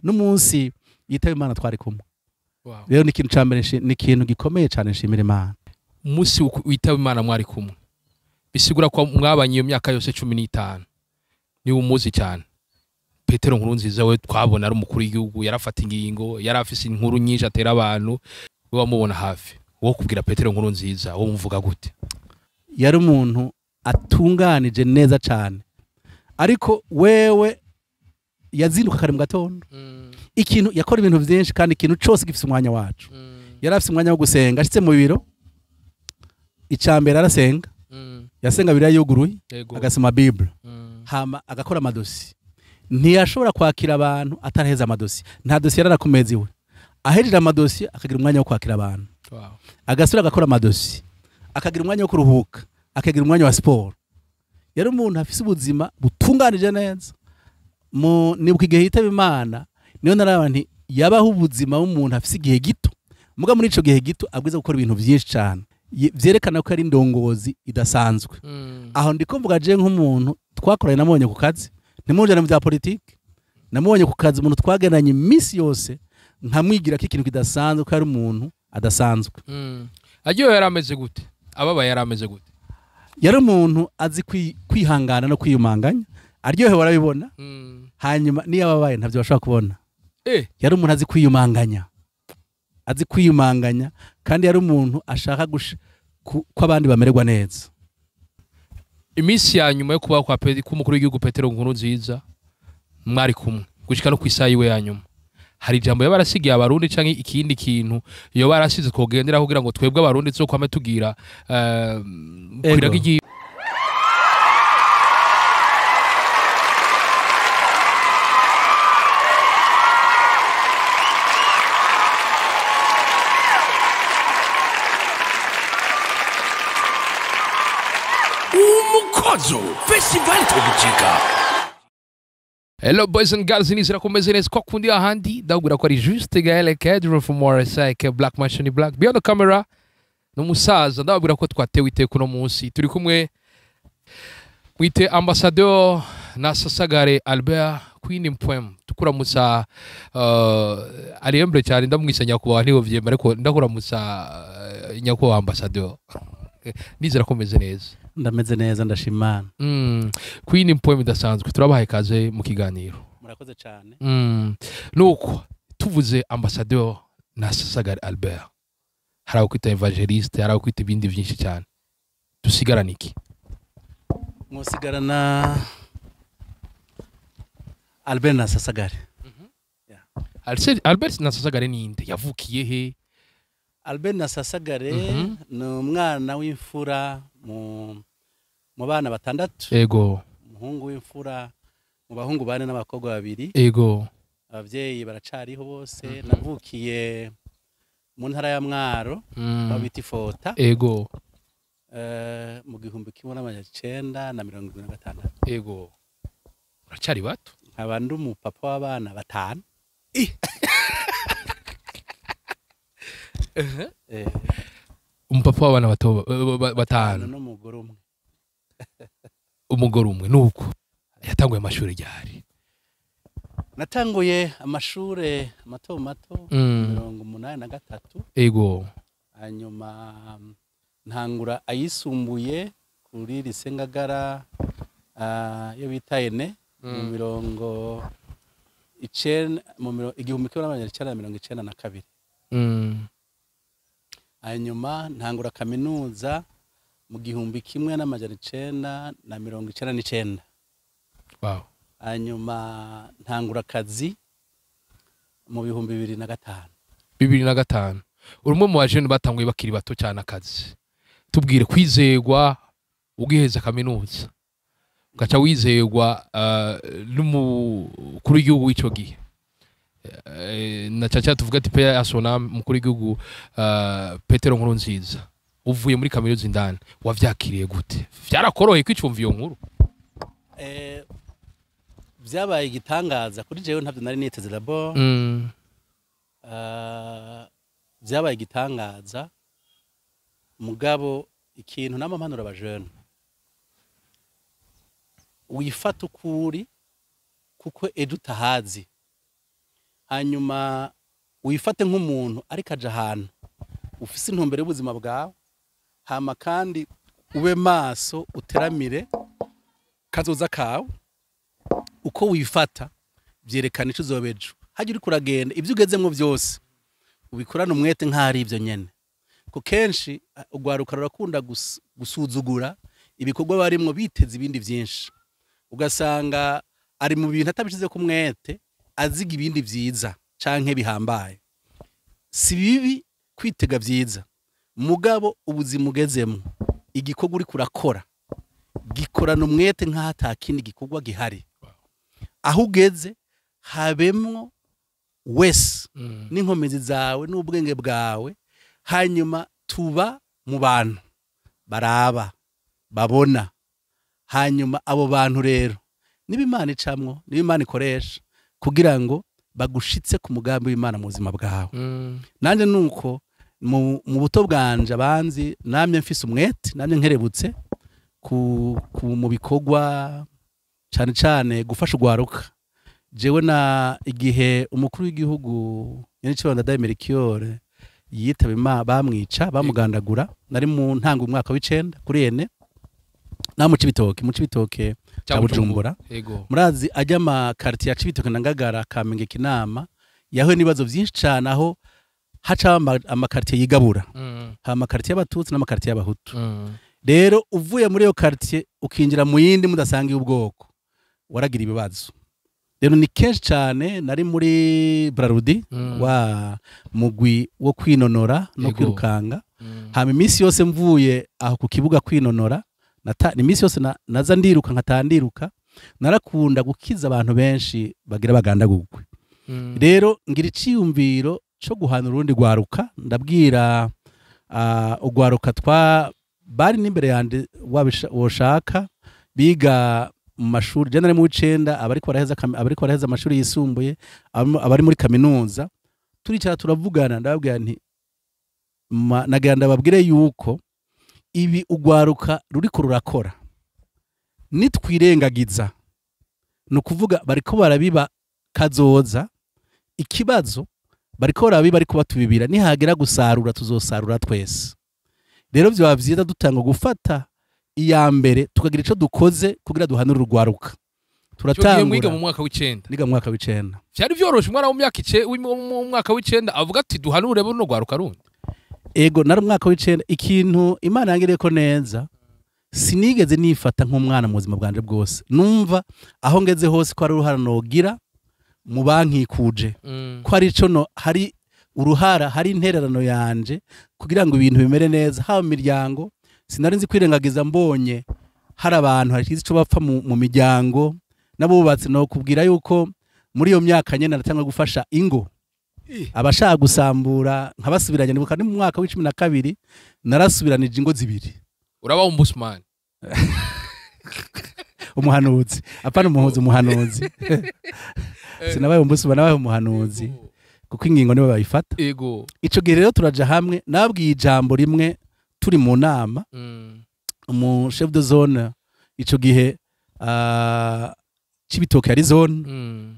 N'umunsi yitaba Imana twari kumwe. Rero ni ikintu ca mbere, ni ikintu gikomeye cane nshimira Imana. Umunsi witaba Imana mwari kumwe, bisigura ko mwabanye iyo myaka yose 15, niwe umuzi cyane. Petero Nkurunziza we twabona ari umukuru w'igihugu, yarafata ingingo, yari afise inkuru nyinshi atera abantu. We wamubona hafi, wo kubwira Petero Nkurunziza wo muvuga gute? Yari umuntu atunganije neza cane, ariko wewe yazinduka kare mu gatondo. Ikintu yakora ibintu vyinshi, kandi ikintu cose gifise umwanya wacu. Yari afise umwanya wo gusenga. Ashitse mu biro, icambere arasenga. Yasenga biriya yuguruye, agasoma Bible, hama agakora amadosi. Ntiyashobora kwakira abantu ataraheza amadosi. Nta dosi yarara ku meza iwe. Ahejeje amadosi akagira umwanya wo kwakira abantu. Agasubira agakora amadosi, akagira umwanya wo kuruhuka, akagira umwanya wa siporo. Yari umuntu afise ubuzima butunganije neza. Mu nibuka igihe yitaba Imana, niyo naraba nti yabaho ubuzima bw'umuntu afise igihe gito, muga muri ico gihe gito abwiza gukora ibintu vyinshi cane, vyerekana ko ari indongozi idasanzwe. Aho ndiko mvuga je nk'umuntu twakoranye, namubonye ku kazi, ntimujane mu bya politike, namubonye ku kazi, umuntu twagendanye iminsi yose, nkamwigira ko ikintu kidasanzwe, ko ari umuntu adasanzwe. Agiye yari ameze gute? Ababaye yari ameze gute? Yari umuntu azi kwihangana no kwiyumanganya. Aryohewe arabibona, hanyuma niyo ababaye ntavyo bashobora kubona. Yari umuntu azi kwiyumanganya, azi kwiyumanganya, kandi yari umuntu ashaka ko abandi bamererwa neza. Iminsi ya nyuma yo kubaho kwa k'umukuru w'igihugu Petero Nkurunziza mwari kumwe gushika no kw'isaha yiwe ya nyuma, hari ijambo yaba arasigiye abarundi canke ikindi kintu yoba arasize twogendera kugira ngo twebwe abarundi tuzokwame tugira kwiraga igihe? Umukozo Festival Tobuchika. Hello boys and girls, nizera ko meze neza kwa kundi ahandi. Ndabwira ko ari Juste Gaël Kedro from RSI ke Black Machine Black behind the camera n'umusaza. Ndabwira ko twatewe iteka uno munsi, turi kumwe mwite ambassadeur Nasasagare Albert Queen Mpwem. Tukuramutsa ariyembre cyane, ndamwisa nyakubahwa niho vyemera, ariko ndakuramutsa nyakubahwa ambassadeur. Nizera ko meze neza. Ndameze neza, ndashima Imana. Queen Mpwem idasanzwe, turabahaye ikaze mu kiganiro. Murakoze cyane. Nuko tuvuze ambassadeur Nasasagare Albert, hari abo kwita evangeliste, hari abo kwita ibindi byinshi cyane, dusigarana iki? Mwosigarana Albert Nasasagare. Albert Nasasagare ninde? Yavukiye he? Albert Nasasagare ni umwana w'imfura mu bana batandatu. Umuhungu w'imfura mu bahungu bane n'abakobwa babiri. Abavyeyi baracariho bose. Navukiye mu ntara ya Mwaro, babita Ifota. Mu 1976. Uracari bato? Nkaba ndi umupapa w'abana batanu. Umupapa w'abana batanu n'umugore umwe. Umugore umwe. Nuko yatanguye amashuri ryari? Natanguye amashure mato mato 83. Hanyuma ntangura ayisumbuye kuri Risengagara, yo bita Ene, mu mirongo icenda, mu 1992. Hanyuma ntangura kaminuza mu 1999. Hanyuma ntangura akazi mu 2005. 2005. Uri umwe mu bajene batanguye bakiri bato cyane akazi. Tubwire kwizegwa ugiheza kaminuza, ugaca wizegwa n'umukuru w'igihugu w'ico gihe. Na caca tuvuga ati pe asona mukuru w'igihugu Petero Nkurunziza, uvuye muri kaminuza indani wavyakiriye gute? Vyarakoroheye kwicumva iyo nkuru? Vyabaye igitangaza kuri jewe, ntavyo nari niteze d'abord. Vyabaye igitangaza, mugabo ikintu namampanura abajene, wifata ukuri kuko ejo utahazi. Hanyuma wifate nk'umuntu ariko aja ahantu ufise intumbero y'ubuzima bwawe, hama kandi ube maso, uteramire kazoza kawe. Uko wifata vyerekana ico uzoba ejo. Hajya uriko uragenda, ibyo ugezemwo byose ubikorane umwete nk'aho ari ibyo nyene, ko kenshi urwaruka rurakunda gusuzugura ibikorwa barimwo, biteze ibindi vyinshi, ugasanga ari mu bintu atabishize ku mwete, aziga ibindi vyiza canke bihambaye. Si bibi kwitega vyiza, mugabo ubuzima ugezemwo, igikorwa uriko urakora, gikorana umwete nk'aho ata kindi gikorwa gihari. Aho ugeze habemwo wese n'inkomezi zawe n'ubwenge bwawe. Hanyuma tuba mu bantu baraba, babona. Hanyuma abo bantu rero niba Imana icamwo, niba Imana ikoresha kugira ngo bagushitse ku mugambi w'Imana mu buzima bwawe. Nanjye nuko mu buto bwanje, abanzi namye mfise umwete, namye nkerebutse ku mu bikorwa, cyane cyane gufasha ugwaruka. Jewe na igihe umukuru w'igihugu nyenicibanda Ndadaye Melchior yitaba Imana, bamwica, bamugandagura, nari mu ntango umwaka w'icenda kuri ene na mu Cibitoke cya Bujumbura. Murazi ajya ama quartier ya Cibitoke na Ngagara, Kamenge, Kinama, yahuye n'ibibazo byinshi cyane, aho haca ama quartier yigabura, haba ama quartier y'Abatutsi n'ama quartier y'Abahutu. Rero uvuye muri iyo quartier ukinjira mu yindi mudasangiye ubwoko, waragira ibibazo. Rero ni kenshi cyane nari muri Brarudi, wa mugwi wo kwinonora no kwirukanga. Hama iminsi yose mvuye aho ku kibuga kwinonora, iminsi yose naza ndiruka, nkataha ndiruka. Narakunda gukiza abantu benshi bagira bagandagurwe. Rero ngira iciyumviro co guhana urundi rwaruka. Ndabwira ugwaruka twa bari n'imbere yanje, woshaka biga mu mashuri, je nari mu w'icenda, abariko baraheza amashuri yisumbuye, abari muri kaminuza. Turicara turavugana, ndababwira nti nagira ndababwire yuko ibi ugwaruka ruriko rurakora, nitwirengagiza, ni ukuvuga bariko barabiba kazoza. Ikibazo bariko barabiba, ariko batubibira, nihagera gusarura tuzosarura twese. Rero vyoba vyiza dutanga gufata iya mbere, tukagira ico dukoze kugira duhanure urugwaruka. Ico gihe mwiga Turatangura mu mwaka w'icenda? Niga mu mwaka w'icenda. Vyari vyoroshe umwana wo mu myaka mu mwaka w'icenda avuga ati duhanure buno rwaruka rundi? Ego, nari umwaka w'icenda. Ikintu Imana yangiriyeko neza, sinigeze nifata nk'umwana mu buzima bwanje bwose. Numva aho ngeze hose ko ari uruhara nogira mu bankikuje, ko ari ico no hari uruhara, hari intererano yanje kugira ngo ibintu bimere neza, haba mu miryango. Sinari nzi kwirengagiza mbonye hari abantu hashize ico bapfa mu miryango n'abubatsi. No kubwira yuko muri iyo myaka nyene natanga gufasha ingo abashaka gusambura, nkabasubiranya. Nibuka ni mu mwaka w'12 narasubiranije ingo zibiri. Uraba ombudsman? Umuhanuzi, apana umuhuzi, umuhanuzi. Sinabaye ombudsman, nabaye umuhanuzi, kuko ingingo nibo bayifata. Ico gihe rero turaja hamwe, nabwiye ijambo rimwe turi mu nama. Umu chef de zone ico gihe, Cibitoke yari zone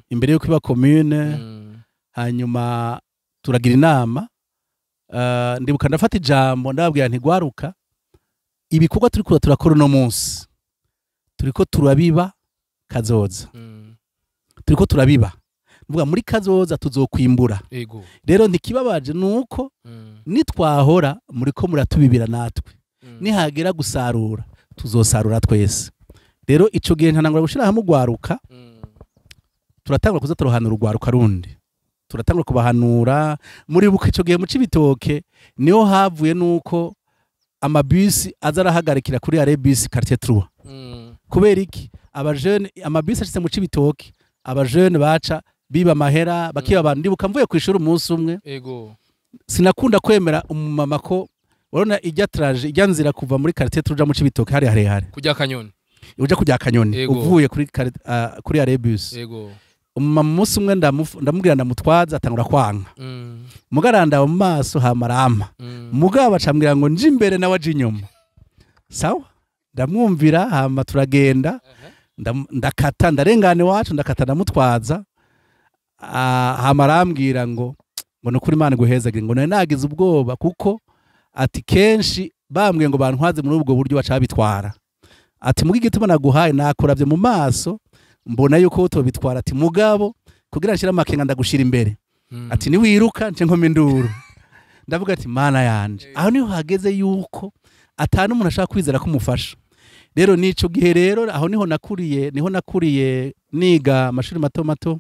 imbere yuko iba commune. Hanyuma turagira inama, ndibuka ndafata ijambo, ndababwira nti: "Gwaruka, ibikorwa turiko turakora uno munsi, turiko turabiba kazoza." Turiko turabiba, mvuga muri kazoza tuzokwimbura. Rero ntikibabaje nuko nitwahora muriko muratubibira, natwe nihagera gusarura tuzosarura twese. Rero ico gihe ntanangura gushira hamwe ugwaruka. Turatangura kuza turohanura urwaruka rundi, turatangura kubahanura. Muribuka ico gihe mu Cibitoke niho havuye nuko amabisi aza arahagarikira kuri arrêt bus quartier 3. Kubera iki? Abajene, amabisi ashitse mu Cibitoke, abajene baca biba amahera, bakiba abantu. Ndibuka mvuye ku ishuri umunsi umwe, sinakunda kwemera umumama ko urabona ijya trajet, ijya nzira kuva muri quartier tuja mu Cibitoke, hari harehare. Kujya Kanyoni. Uja kujya Kanyoni. Uvuye kuri arrêt bus. Umumama umunsi umwe ndamubwira ndamutwaza, atangura kwanka. Mugaranda mu maso, hama arampa. Mugabo acambwira ngo nje imbere nawe aje inyuma. Sawa, ndamwumvira, hama turagenda. Ndakata, ndarengana iwacu, ndakata, ndamutwaza. Hama arambwira ngo nukuri Imana iguhezagire, ngo nari nagize ubwoba kuko ati kenshi bambwiye ngo bantwaze muri ubwo buryo baca babitwara. Ati muga igituma naguhaye nakuravye mu maso mbona yuko utobitwara, ati mugabo kugira nshira amakenga ndagushira imbere. Ati niwiruka nce nkoma induru. Ndavuga ati Mana yanje, aho niho hageze yuko atanu umuntu ashaka kwizera kumufasha. Rero nico gihe rero aho niho nakuriye niga amashuri mato mato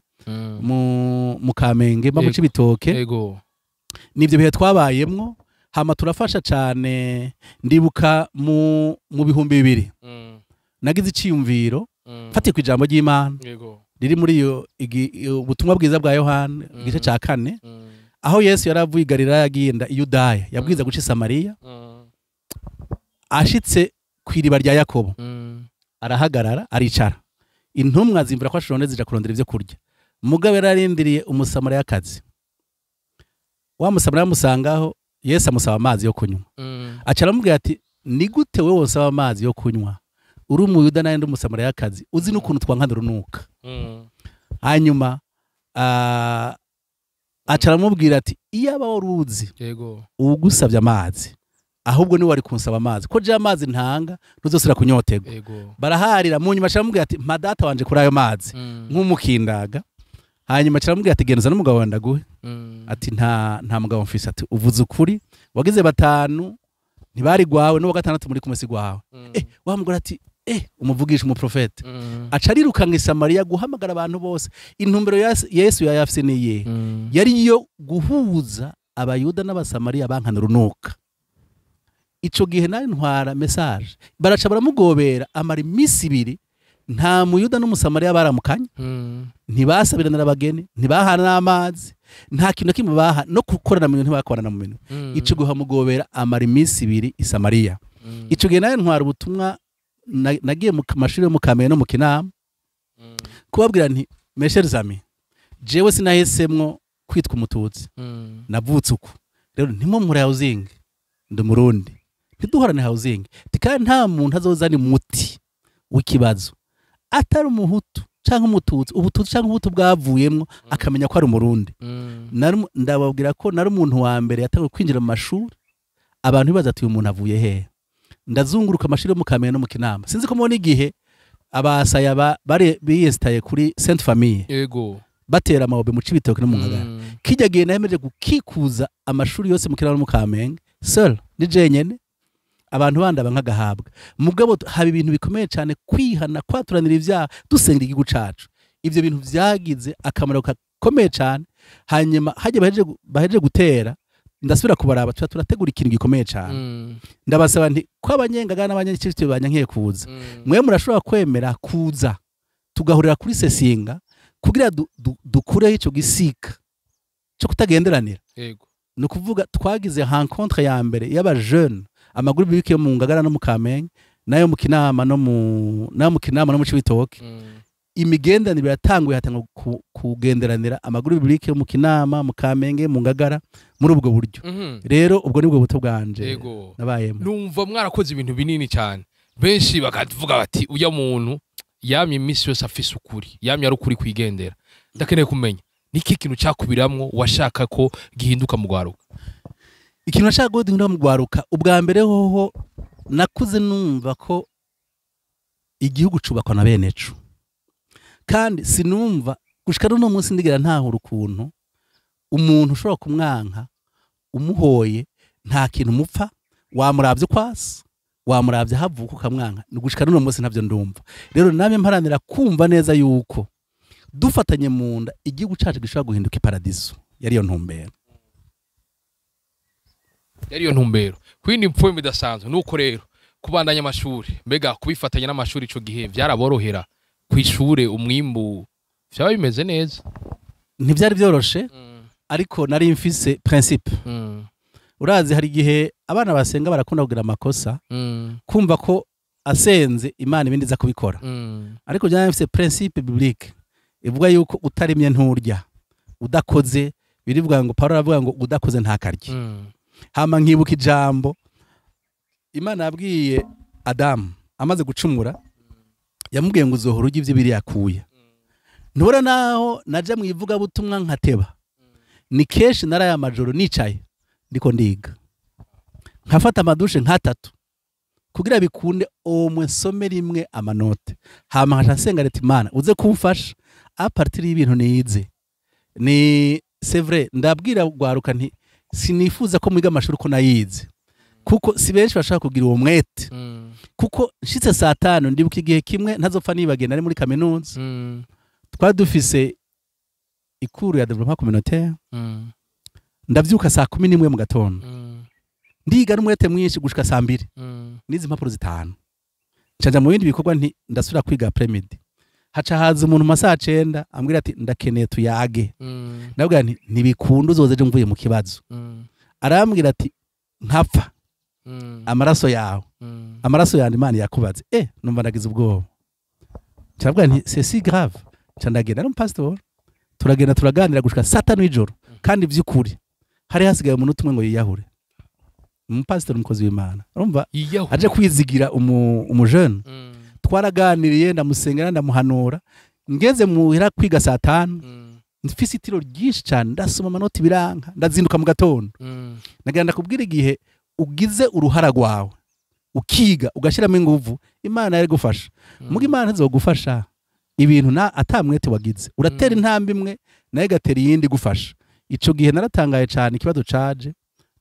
mu Kamenge mba mu Cibitoke. Yego. Nivyo bihe twabayemwo, hama turafasha cane. Ndibuka mu 2000 nagize iciyumviro mfatiye ku ijambo ry'Imana riri muri iyo ubutumwa bwiza bwa Yohana igice ca 4, aho Yesu yaravuye i Galilaya agenda i Yudaya, yabwiza guca i Samariya. Ashitse kw'iriba rya Yakobo arahagarara aricara, intumwa zimvura ko ashonje zija kurondera ivyo kurya. Mugabo yararindiriye umusamariyakazi, wa musamariya amusangaho, Yesu amusaba amazi yo kunywa. Aca aramubwira ati ni gute wewe wosaba amazi yo kunywa uri umuyuda naye ndi umusamariyakazi, uzi n'ukuntu twankana urunuka? Hanyuma aca aramubwira ati iyaba wari uzi uwugusavye amazi, ahubwo ni wari kunsaba amazi, ko je amazi ntanga ntuzosubira kunyoterwa. Baraharira. Mu nyuma aca aramubwira ati mpa data wanje kuri ayo mazi nk'umukindaga. Hanyuma aca aramubwira ati genda n'umugabo wawe ndaguhe. Ati nta mugabo mfise. Ati uvuze ukuri, wagize 5 ntibari gwawe, n'uwa 6 muri kumwe si gwawe. Wa mugore ati umuvugisha umuprofete. Aca arirukanka i Samariya guhamagara abantu bose. Intumbero Yesu yayafise niye yari iyo guhuza abayuda n'abasamariya bankana urunuka. Ico gihe nari ntwara message, baraca baramugobera, amara imisi 2 nta muyuda n'umusamariya baramukanye, ntibasabiranira abageni, ntibahana n'amazi, nta kintu kimwe baha, no gukorana mu bintu ntibakorana mu bintu. Ico gihe amugobera amara imisi 2 i Samariya. Ico gihe nari ntwara ubutumwa, nagiye mu mashuri yo mu Kamenge no mu Kinama kubabwira nti mes chers amis, jewe sinahisemwo kwitwa umututsi, navutse uku, rero ntimumure housing, ndi umurundi, ntiduhorane housing. Kandi nta muntu azozana umuti w'ikibazo atari umuhutu canke umututsi, ubututsi canke ubuhutu bwavuyemwo akamenya ko ari umurundi. Ndababwira ko nari umuntu wa mbere yatanguye kwinjira mu mashuri, abantu bibaza ati uyu muntu avuye hehe? Ndazunguruka amashuri yo mu Kamenge no mu Kinama. Sinzi ko mubona igihe abasaya bari biyestaye kuri Sainte Famille. Yego. Batera amabobe mu Cibitoke no mu Ngagara. Kijya gihe nahemeje gukikuza amashuri yose mu Kinama no mu Kamenge, seul ni jenyene, abantu bandaba nk'agahabwa. Mugabo haba ibintu bikomeye cyane, kwihana, kwaturanira ivyaha, dusengera igihugu cacu. Ivyo bintu vyagize akamaro gakomeye cyane. Hanyuma hajye bahejeje gutera, ndasubira kubaraba, turategura ikintu gikomeye cyane. Ndabasaba nti ko abanyengaga n'abanyakirisitu banyankiye kuza, mwe murashobora kwemera kuza tugahurira kuri Sesinga kugira dukureho ico gisika cyo kutagenderanira. Yego. Ni ukuvuga twagize rencontre ya mbere y'aba jeune, amaguru bibike mu Ngagara no mu Kamenge, nayo mu Kinama no mu Kinama no mu Cibitoke. Imigenderanire yatanguye, hatangwa kugenderanira amaguru bibike mu Kinama, mu Kamenge, mu Ngagara, muri ubwo buryo. Rero ubwo nibwo buto bwanje nabayemo. Numva mwarakoze ibintu binini cyane, benshi bakavuga bati uya muntu yamye imisi yose afise ukuri, yamye ari ukuri kwigendera. Ndakeneye kumenya niki kintu cyakubiramwo washaka ko gihinduka mu gwaruka? Ikintu nashaka ko gihinduka mu gwaruka, ubwa mbere hoho nakuze numva ko igihugu cubakwa na benecu, kandi sinumva gushika no munsi ndigera ntahura ukuntu umuntu ushobora kumwanka umuhoye nta kintu mupfa, wamuravye kwasi, wamuravye havuka ukamwanka, gushika no munsi ntavyo ndumva. Rero namye mparanira kumva neza yuko dufatanye mu nda igihugu cacu gishobora guhinduka iparadiso. Yari yo ntumbero. Yari yo ntumbero. Kwini mpfuye midasanzwe nuko rero kubandanya amashuri, mbega kubifatanya n'amashuri ico gihe vyaraborohera kwishure, umwimbu vyaba bimeze neza? Ntivyari byoroshe, ariko nari mfise principe. Urazi hari igihe abana basenga barakunda kugira amakosa, kumva ko asenze Imana ibindi za kubikora. Ariko byari mfise principe biblique ivuga yuko utarimye nturya, udakoze, birivuga ngo Paulo aravuga ngo udakoze ntakarye. Hama nkibuka ijambo Imana yabwiye Adamu amaze gucumura, yamubwiye ngo uzohora urya ivyo biri yakuye. Ntubona naho naja mu ivugabutumwa nkateba, ni kenshi naraye amajoro nicaye ndiko ndiga, nkafata amadushe nk'atatu kugira bikunde omwe nsome rimwe amanote, hama nkaca nsenga leta: "Imana, uze kumfasha à partir y'ibintu nize." Ni c'est vrai, ndabwira gwaruka nti sinifuza ko mwiga amashuri ko nayize, kuko si benshi bashaka kugira uwo mwete, kuko nshitse saa 5, ndibuka igihe kimwe ntazopfa nibagiye, nari muri kaminuza, twari dufise i cours ya développement communautaire. Ndavyuka saa 11 mu gatondo, ndiga n'umwete mwinshi gushika saa 2. Nizi impapuro zitanu, ncaja mu bindi bikorwa, nti ndasubira kwiga après-midi. Haca haza umuntu mu masaha 9, ambwira ati: "Ndakeneye tuyage." Ndabwira nti: "Ntibikunda, uzoze ejo mvuye mu kibazo." Arambwira ati: "Nkapfa, amaraso yawe, amaraso yanjye, Imana yakubaze." Numva ndagize ubwoba, ndabwira nti: "C'est si grave?" Nca ndagenda, ari umupasitori, turagenda turaganira gushika saa 5 y'ijoro. Kandi by'ukuri hari hasigaye umunota umwe ngo yiyahure. Umupasitori, umukozi w'Imana, urumva, Yiyahu. aje kwizigira umujene. Twaraganiriye, ndamusengera, ndamuhanura. Ngeze muhira kwiga saa 5, mfise itiro ryinshi cyane, ndasoma amanoti biranka, ndazinduka mu gatondo. Nagira ndakubwira, igihe ugize uruhara rwawe, ukiga, ugashyiramo inguvu, Imana yari gufasha. Muga Imana ntizogufasha ibintu na atamwete wagize. Uratera intambwe imwe, nayo igatera iyindi igufasha. Ico gihe naratangaye cyane, ikibazo caje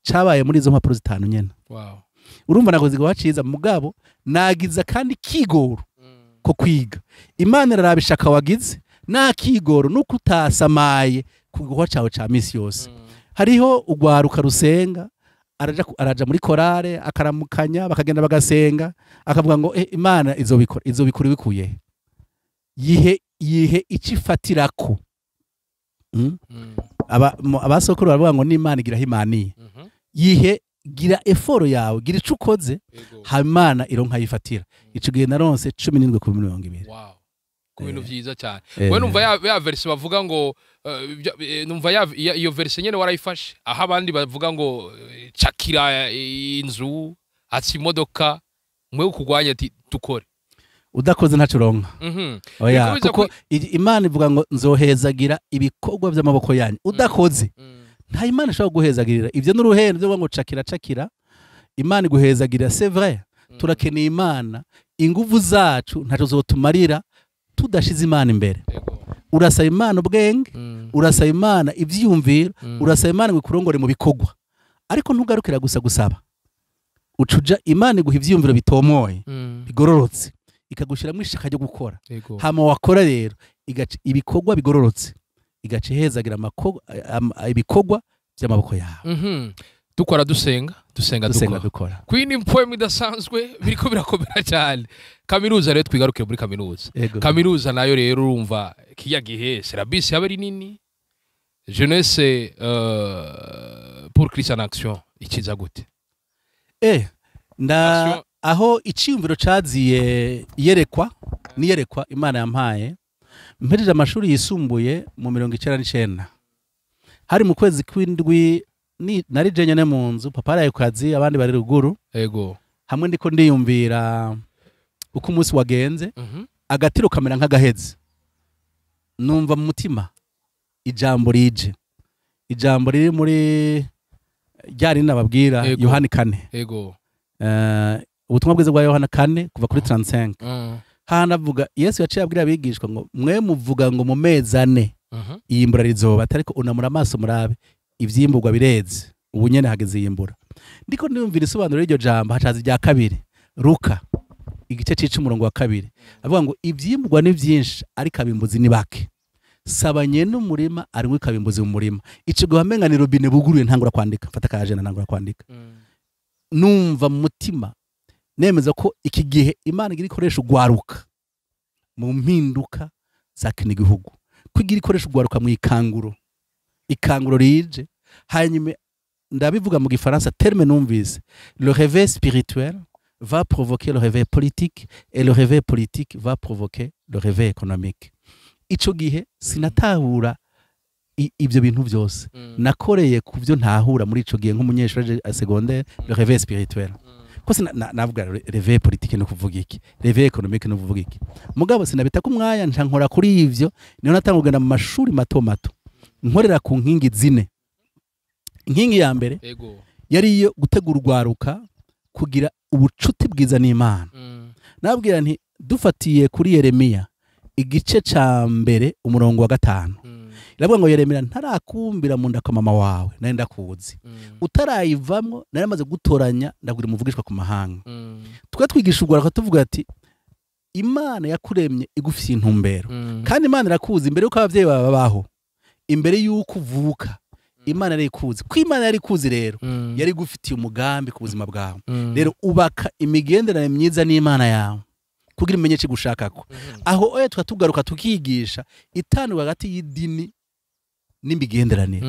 cabaye muri izo mpapuro zitanu nyene. Urumva nakoze igikorwa ciza, mugabo nagiza kandi kigoro ko kwiga. Imana iraraba ishaka wagize nakigoro nuko utasamaye ku gikorwa cawe ca misi yose. Hariho ugwaruka rusenga, araja muri korale, akaramukanya, bakagenda bagasenga, akavuga ngo "Imana izobikora." Izobikora ibikuye he? Yihe, yihe icyo ifatirako? Abasokuru baravuga ngo n'Imana igira aho imaniye. Yihe, gira effort yawe, gira ico ukoze, hama Imana ironka yifatira. Ico gihe naronse 17 kuri 20. Wow, ku bintu vyiza cyane. Eh. We numva ya verse bavuga ngo numva iyo verse nyene warayifashe, aho abandi bavuga ngo cakira inzu, atsi imodoka, mwe ukugwanya ati dukore. Udakoze ntaco uronka. Oya. Biriko biza. Kuko Imana ivuga ngo: "Nzohezagira ibikorwa by'amaboko yanyu." Udakoze, nta Imana ishobora guhezagirira. Ibyo n'uruhendo byo ngo cakira cakira, Imana iguhezagirira. C'est vrai, turakeneye Imana. Inguvu zacu ntaco zotumarira tudashize Imana imbere. Urasaba Imana ubwenge, urasaba Imana ivyiyumviro, urasaba Imana ngo ikurongore mu bikorwa, ariko ntugarukira gusa gusaba. Ucuja Imana iguha ivyiyumviro bitomoye, bigororotse, ikagushiramo ishaka ryo gukora. Hama wakora rero, igaca ibikorwa bigororotse, igaca ihezagira ibikorwa by'amaboko yawe. Dukora dusenga, dusenga dusenga dukora. Dukora. Queen poem idasanzwe, biriko birakomera cyane. Kaminuza rero, twigarukire muri kaminuza. Ego. Kaminuza nayo rero, urumva kiya gihe syllabus yaba ari nini. Jeunesse pour Christ en action ikiza gute? Nda aho iciyumviro caziye, iyerekwa niyerekwa Imana yampaye mpejeje amashuri yisumbuye mu 99, hari mu kwezi kw'indwi. Nari je nyene mu nzu, papa araye ku kazi, abandi bari ruguru. Hamwe ndiko ndiyumvira uko umunsi wagenze, agatiro kamera nk'agaheze, numva mu mutima ijambo rije, ijambo riri muri rya rindi nababwira, Yohani 4. Ubutumwa bwiza bwa Yohana 4, kuva kuri 35. Hano avuga, Yesu yaciye abwira abigishwa ngo: "Mwe muvuga ngo mu mezi 4 iyimbura rizoba, ariko unamura amaso murabe, ivyimburwa bireze, ubu nyene hageze iyimbura." Ndiko ndiyumvira isobanuro y'iryo jambo, hacaza irya kabiri, Luka igice cica umurongo wa 2, avuga ngo: "Ivyimburwa ni vyinshi, ariko abimbuzi ni bake. Saba nyene umurima arimwo ikabimbuzi mu murima." Ico gihe wamenga ni robine buguruye. Ntangura kwandika, mfata akajenda, ntangura kwandika. Numva mu mutima nemeza ko iki gihe Imana igira ikoresha ugwaruka mu mpinduka za kino gihugu, ko igira ikoresha ugwaruka mu ikanguro, ikanguro rije. Hanyuma ndabivuga mu gifaransa, terme numvise: le réveil spirituel va provoquer le réveil politique et le réveil politique va provoquer le réveil économique. Ico gihe sinatahura ibyo bintu byose. Nakoreye ku byo ntahura muri ico gihe nk'umunyeshuri secondaire, le réveil spirituel. Ko navuga réveil politique no kuvuga iki, réveil économique no kuvuga iki, mugabo sinabita ku mwanya, nca nkora kuri ivyo. Niho natanga kugenda mu mashuri mato mato, nkorera ku nkingi zine. Inkingi ya mbere yari iyo gutegura urwaruka kugira ubucuti bwiza n'Imana. Nabwira nti dufatiye kuri Yeremiya igice ca mbere umurongo wa 5, iravuga ngo: "Yeremiya, ntarakumbira mu nda kwa mama wawe nari ndakuzi, utarayivamwo nari maze gutoranya, ndagira umuvugishwa ku mahanga." Twe twigisha urwaruka tuvuga ati Imana yakuremye igufitiye intumbero, kandi Imana irakuzi imbere y'uko abavyeyi bawe babaho, imbere y'uko uvuka Imana yari ikuzi. Ko Imana yari ikuzi rero, yari igufitiye umugambi ku buzima bwawe. Rero ubaka imigenderanire myiza n'Imana yawe kugira umenye icyo igushakako. Aho oya tugaruka tukigisha itandukanye hagati y'idini n'imigenderanire,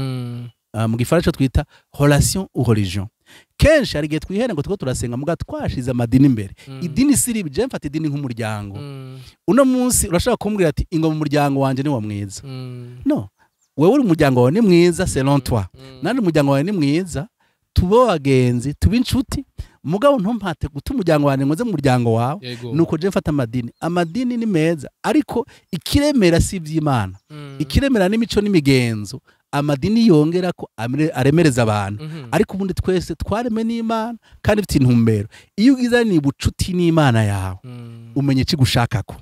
mu gifaransa twita relation ou religion. Kenshi hari igihe twihera ngo tuko turasenga, muga twashize amadini imbere. Idini si ribi, je mfata idini nk'umuryango. Uno munsi urashobora kumbwira ati ingo mu muryango wanje ni wa mwiza. No, wewe uri umuryango wawe ni mwiza selon toi, nandi umuryango wawe ni mwiza, tube abagenzi, tube inshuti, mugabo ntumpate guta umuryango wanjye ngo nze mu muryango wawe. Nuko je mfata amadini. Amadini ni meza, ariko ikiremera si iby'Imana. Ikiremera n'imico n'imigenzo amadini yongera ko aremereza abantu. Ariko ubundi twese twareme n'Imana kandi bifite intumbero. Iyo ugize ni ubucuti n'Imana yawe, umenya ikigushakako.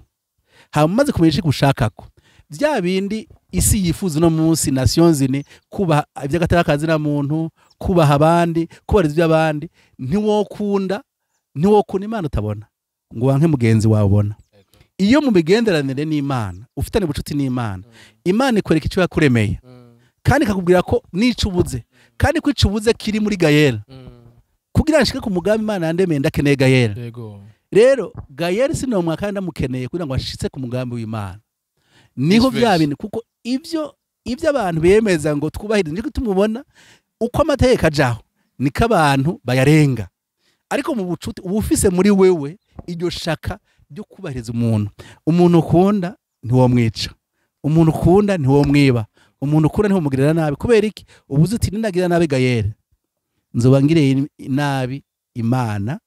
Hanyuma umaze kumenya ikigushakako, bya bindi isi yifuza uno munsi, Nations Unies, kubaha iby'agateka kazina muntu, kubaha abandi, kubahiriza iby'abandi, ntiwokunda Imana utabona ngo wanke mugenzi wawe ubona. Iyo mu migenderanire n'Imana ufitanye ubucuti n'Imana, Imana ikwereka icyo yakuremeye, kandi ikakubwira ko n'ico ubuze, kandi ko ico ubuze kiri muri Gayera. Kugira ngo nshike ku mugambi Imana yandemeye, ndakeneye Gayera. Rero Gayera sinomwa kandi ndamukeneye kugira ngo ashitse ku mugambi w'Imana. Niho Vice bya versa. bintu, kuko ibyo abantu bemeza ngo twubahirize, niko tumubona uko amategeko ajaho niko abantu bayarenga. Ariko mu bucuti uba ufise muri wewe iryo shaka ryo kubahiriza umuntu. Umuntu ukunda ntiwomwica, umuntu ukunda ntiwomwiba, umuntu ukunda ntiwomugirira nabi. Kubera iki? Ubuze uti ninagira nabi Gayere, nzoba ngiriye nabi Imana.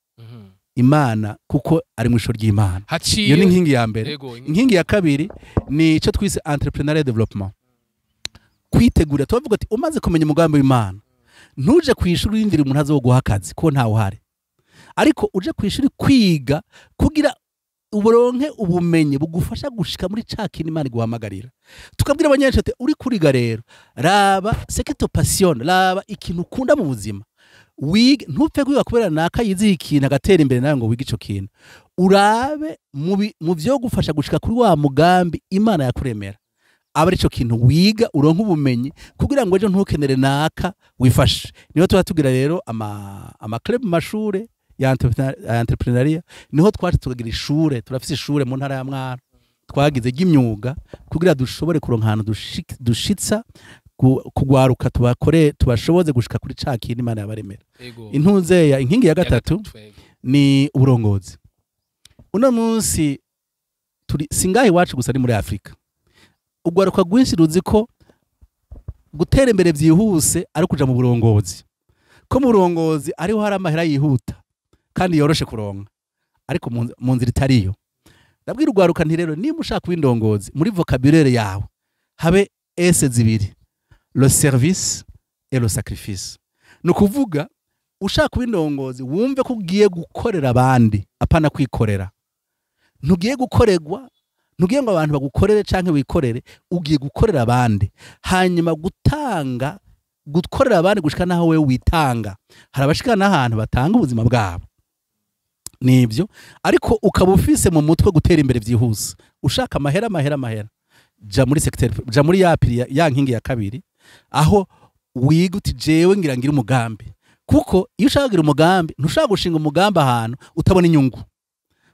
Imana kuko ari mu ishusho ry'Imana. Haciye Iyo ni inkingi ya mbere. Inkingi ya kabiri ni icyo twise entrepreneurial development, kwitegura. Tubavuga ati umaze kumenya umugambi w'Imana, ntuje ku ishuri urindira umuntu azoguha akazi ko ntawe uhari, ariko uje ku ishuri kwiga kugira uburonke ubumenyi bugufasha gushika muri ca kintu Imana iguhamagarira. Tukabwira abanyeshuri ati uri kuriga rero, raba ce qui te passionne, raba ikintu ukunda mu buzima wige. Ntupfe kwiga kubera naka yiziye ikintu agatera imbere, nawe ngo wige ico kintu. Urabe mu vyo gufasha gushika kuri wa mugambi Imana yakuremera, aba arico kintu wiga, uronke ubumenyi kugira ngo ejo ntukenere naka, wifashe. Niho tuba tugira rero ama club mu mashure ya entrepreneuriat. Niho twaje tukagira ishure. Turafise ishure mu ntara ya Mwaro twagize ry'imyuga kugira dushobore kuronka ahantu dushitsa kugwaruka, tubakore, tubashoboze gushika kuri ca kintu Imana yabaremera. Intuzeya inkingi ya gatatu ni uburongozi. Uno munsi turi singahe iwacu gusa, ni muri Afrika, ugwaruka rwinshi ruzi ko gutera imbere byihuse ari kuja mu burongozi, ko mu burongozi ariho hari amahera yihuta kandi yoroshe kuronka, ariko mu nzira itariyo. Ndabwira ugwaruka nti rero niba ushaka kuba indongozi, muri vocabulaire yawe habe S zibiri: le service et le sacrifice. Ni ukuvuga ushaka kuba indongozi, wumve ko ugiye gukorera abandi, apana kwikorera. Ntugiye gukorerwa, ntugiye ngo abantu bagukorere canke wikorere, ugiye gukorera abandi. Hanyuma gutanga, gukorera abandi gushika naho wewe witanga. Hari abashika n'ahantu batanga ubuzima bwabo, nibyo. Ariko ukaba ufise mu mutwe gutera imbere byihuse, ushaka amahera, amahera, amahera, ja muri secteur, ja muri ya pilier ya nkingi ya kabiri, aho wiga uti jewe ngira ngira umugambi. Kuko iyo ushaka kugira umugambi, ntushaka gushinga umugambi ahantu utabona inyungu.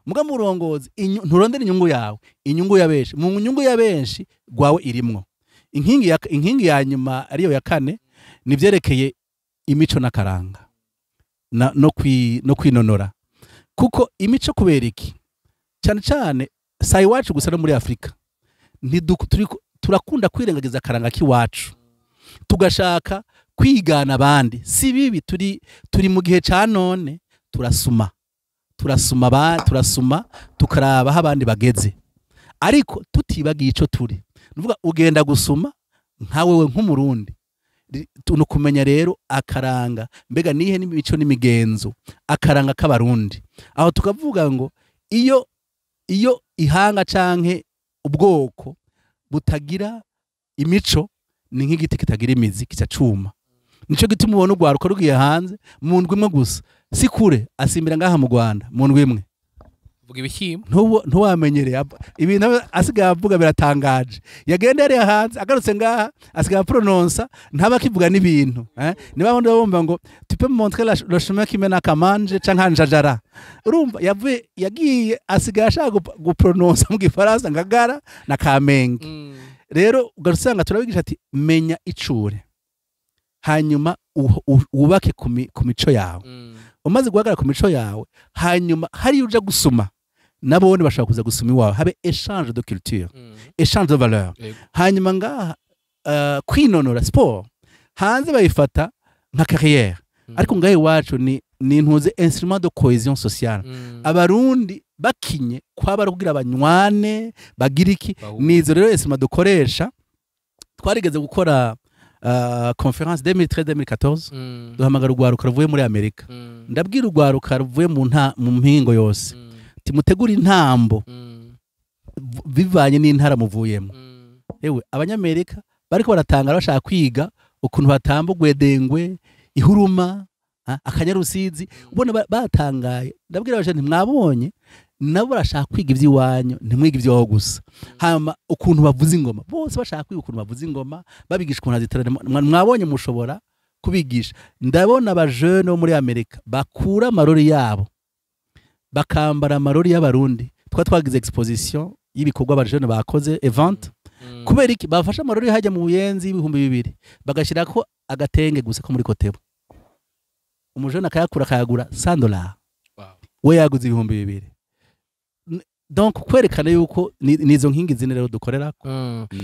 Muga mu burongozi nturondera inyungu yawe, inyungu ya benshi. Mu nyungu ya benshi gwawe irimwo. Inkingi ya nyuma ariyo ya kane ni vyerekeye imico n'akaranga no kwinonora. Kuko imico, kubera iki? Cyane cyane si iwacu gusa, no muri Afrika turakunda kwirengagiza akaranga k'iwacu, tugashaka kwigana abandi. Si bibi, turi mu gihe ca none. Turasuma, turasuma, turasuma, tukaraba aho abandi bageze, ariko tutibagiye ico turi. Nuvuga ugenda gusuma nka wewe nk'Umurundi. Ni ukumenya rero akaranga, mbega nihe n'imico n'imigenzo, akaranga k'Abarundi. Aho tukavuga ngo iyo ihanga canke ubwoko butagira imico, ni nk'igiti kitagira imizi, kica cuma. Nico gituma ubona urwaruka rugiye hanze mu ndwi imwe gusa, si kure, asimbira ngaha mu Rwanda mu ndwi imwe. Vuga ibishyimbo. Ntuwamenyereye ibintu asigaye avuga biratangaje. Yagenda yariya hanze, agarutse ngaha asigaye aprononsa, ntaba akivuga n'ibintu, eh? Niba bundi bumva ngo "Tu peux me montrer le chemin qui mène à Kamanje canke Njajara?" Urumva yavuye, yagiye, asigaye ashaka guprononsa mu Gifaransa Ngagara na Kamenge. Rero ugasanga turabigisha ati menya icure, hanyuma wubake ku mico yawe. Umaze guhagarara ku mico yawe, hanyuma hariyo uja gusuma, nabone bashobora kuza gusuma iwawe, habe échange de culture, échange de valeur. Hanyuma ngaha kwinonora, sport, hanze bayifata nka carrière, ariko ngaha iwacu ni ntuze instrument de cohésion sociale. Abarundi bakinye kwaba ari kugira banywane, bagira iki. Bahure. Nizo rero instrument dukoresha. Twarigeze gukora conférence 2013 2014, duhamagara urwaruka ruvuye muri Amerika. Ndabwira urwaruka ruvuye mu mpingo yose, timutegure intambo bivanye n'intara muvuyemo. Ewe, Abanyamerika bariko baratangara, bashaka kwiga ukuntu batamba ugwedengwe, ihuruma, akanyarusizi. Ubona batangaye. Ndabwira abajene, ntimwabonye, nabo barashaka kwiga iby'iwanyu, ntimwiga iby'iwabo gusa. Hama ukuntu bavuza ingoma, bose bashaka kwiga ukuntu bavuza ingoma, babigisha ukuntu baziterana. Mwabonye mushobora kubigisha. Ndabona abajene bo muri Amerika bakura amarori yabo, bakambara amarori y'Abarundi. Twagize exposition y'ibikorwa abajene bakoze, event. Kubera iki bafashe amarori hajya mu Buyenzi 2000, bagashyirako agatenge gusa ko muri COTEBU, umujene akayakura, akayagura $100? We yaguze 2000. Donc kwerekana yuko nizo nkingi zine rero dukorera.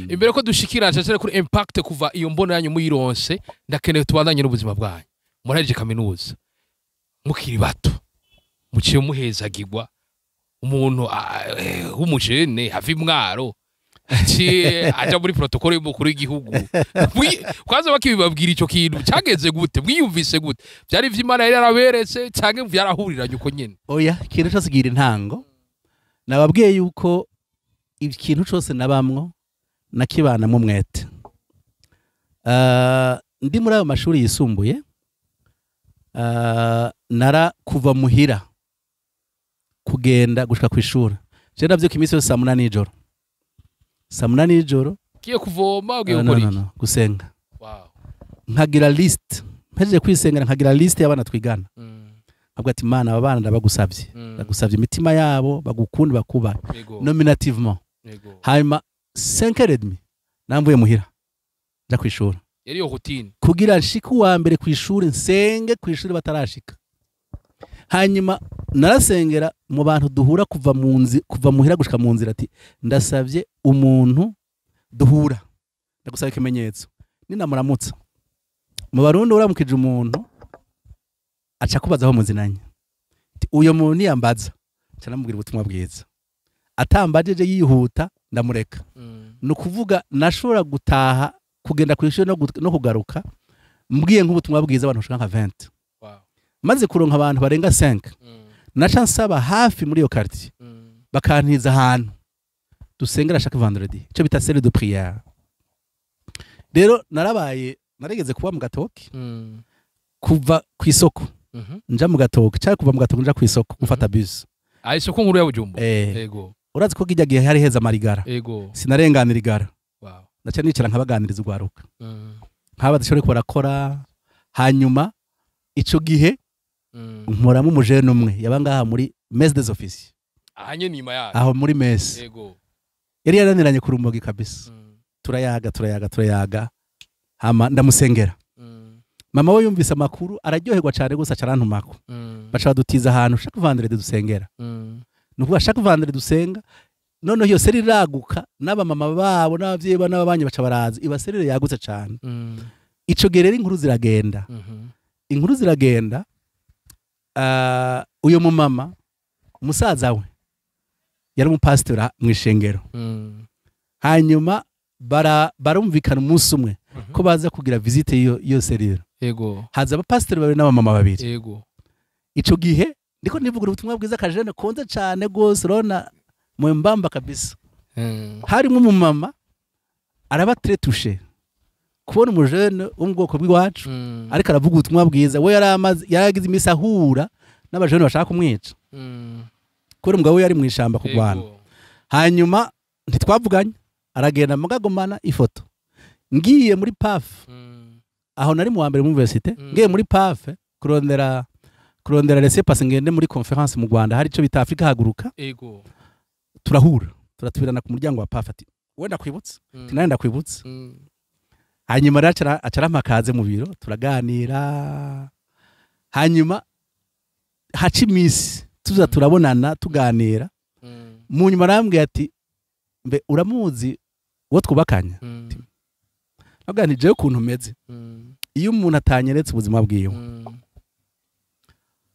Imbere ko dushikira cyane kuri impact kuva iyo mbono yanyu muyironse, ndakeneye tubandanye n'ubuzima bwanyu. Murahejeje kaminuza mukiri bato, muciye muhezagirwa umuntu w'umujene hava imwaro, aciye aja muri protocole y'umukuru w'igihugu. Kwanza bakibibabwira, ico kintu cyagenze gute? Mwiyumvise gute? Vyari ivy'Imana yari yaraberetse canke vyarahuriranye uko nyene? Oya, ikintu cyose gira intango. Nababwiye yuko ikintu cyose nabamwo nakibanamo umwete. Ndi muri ayo mashuri yisumbuye, nara kuva muhira kugenda gushika ku ishuri, je ndavyuka iminsi yose saa 8 y'ijoro, saa 8 y'ijoro. Ugiye kuvoma, ugiye No, gukora no, iki? No, gusenga. Nkagira list, mpejeje kwisengera nkagira list y'abana twigana. Avuga ati: "Mana, aba bana ndabagusavye, ndagusavye imitima yabo, bagukunde, bakubahe." Nominativement. Hanyuma 5h30 namvuye muhira, nja kwishuri. Yari yo routine. Kugira nshike uwa mbere kwishuri, nsenge kwishuri batarashika. Hanyuma narasengera mu bantu duhura kuva muhira gushika mu nzira, ati: "Ndasavye umuntu duhura, ndagusaba ikimenyetso ninamuramutsa." Mu Barundi uramukije umuntu aca kubaza aho muzinanye. Ati: "Uyo muntu niyambaza, nca namubwira ubutumwa bwiza, atambajije yihuta ndamureka." Ni ukuvuga nashobora gutaha, kugenda ku ishuri no kugaruka mbwiye nk'ubutumwa bwiza abantu bashika nka 20. Maze kuronka abantu barenga 5, naca nsaba hafi muri iyo quartier, bakantiza ahantu dusengera chaque vendredi, icyo bita cellule de prière. Rero narabaye, narigeze kuba mu Gatoki, kuva ku isoko nja mu Gatoki, cyangwa kuva mu Gatoki nja ku isoko, gufata bus. Ah, isoko nkuru ya Bujumbura. Eh. Urazi ko kijya gihe hari heza amarigara. Sinarenganira igara. Ndaca nicara nkabaganiriza urwaruka, nk'aba badashobora ko barakora. Hanyuma ico gihe nkoramo umujene umwe yaba ngaha muri mess des officiers. Aha nyene inyuma yayo. Aho muri mess. Yari yaraniranye ku rumogi kabisa. Turayaga, turayaga, turayaga, hama ndamusengera. Mama we yumvise amakuru araryoherwa cyane gusa, aca arantumako. Baca badutiza ahantu chaque vendredi dusengera. Ni ukuvuga chaque vendredi dusenga. Noneho iyo cellule iraguka, n'abamama babo n'abavyeyi babo n'ababanyi baca baraza, iba cellule yagutse cyane. Ico gihe rero inkuru ziragenda, inkuru ziragenda. Uyo mumama musaza we yari umupasitora mu ishengero. Hanyuma barumvikana umunsi umwe ko baza kugira visite iyo cellule. Yego. Haza abapasitori babiri n'abamama babiri. Yego. Ico gihe ndiko nivugira ubutumwa bwiza, kajene konze cane gose, urabona mwembamba kabisa. Harimo umumama araba très touché kubona umujene wo mu bwoko bw'iwacu ariko aravuga ubutumwa bwiza. We yaramaze yaragize imisi ahura n'abajene bashaka kumwica kubera umugabo we yari mu ishamba kurwana. Hanyuma ntitwavuganye, aragenda mugagomana ifoto. Ngiye muri PAF, aho nari mu wa mbere mu université, ngiye muri PAF kurondera laissez-passer ngende muri conférence mu Rwanda, hari ico bita Afrika Haguruka. Yego. Turahura, turatubirana ku muryango wa PAF, ati wenda kwibutsa, ati nawe ndakwibutsa. Hanyuma rero acara amakaze mu biro, turaganira. Hanyuma haca iminsi tuza turabonana, tuganira. Mu nyuma arambwira ati mbe uramuzi uwo twubakanye? Nabwira nti jewe ukuntu umeze, iyo umuntu atanyeretse ubuzima bwiwe,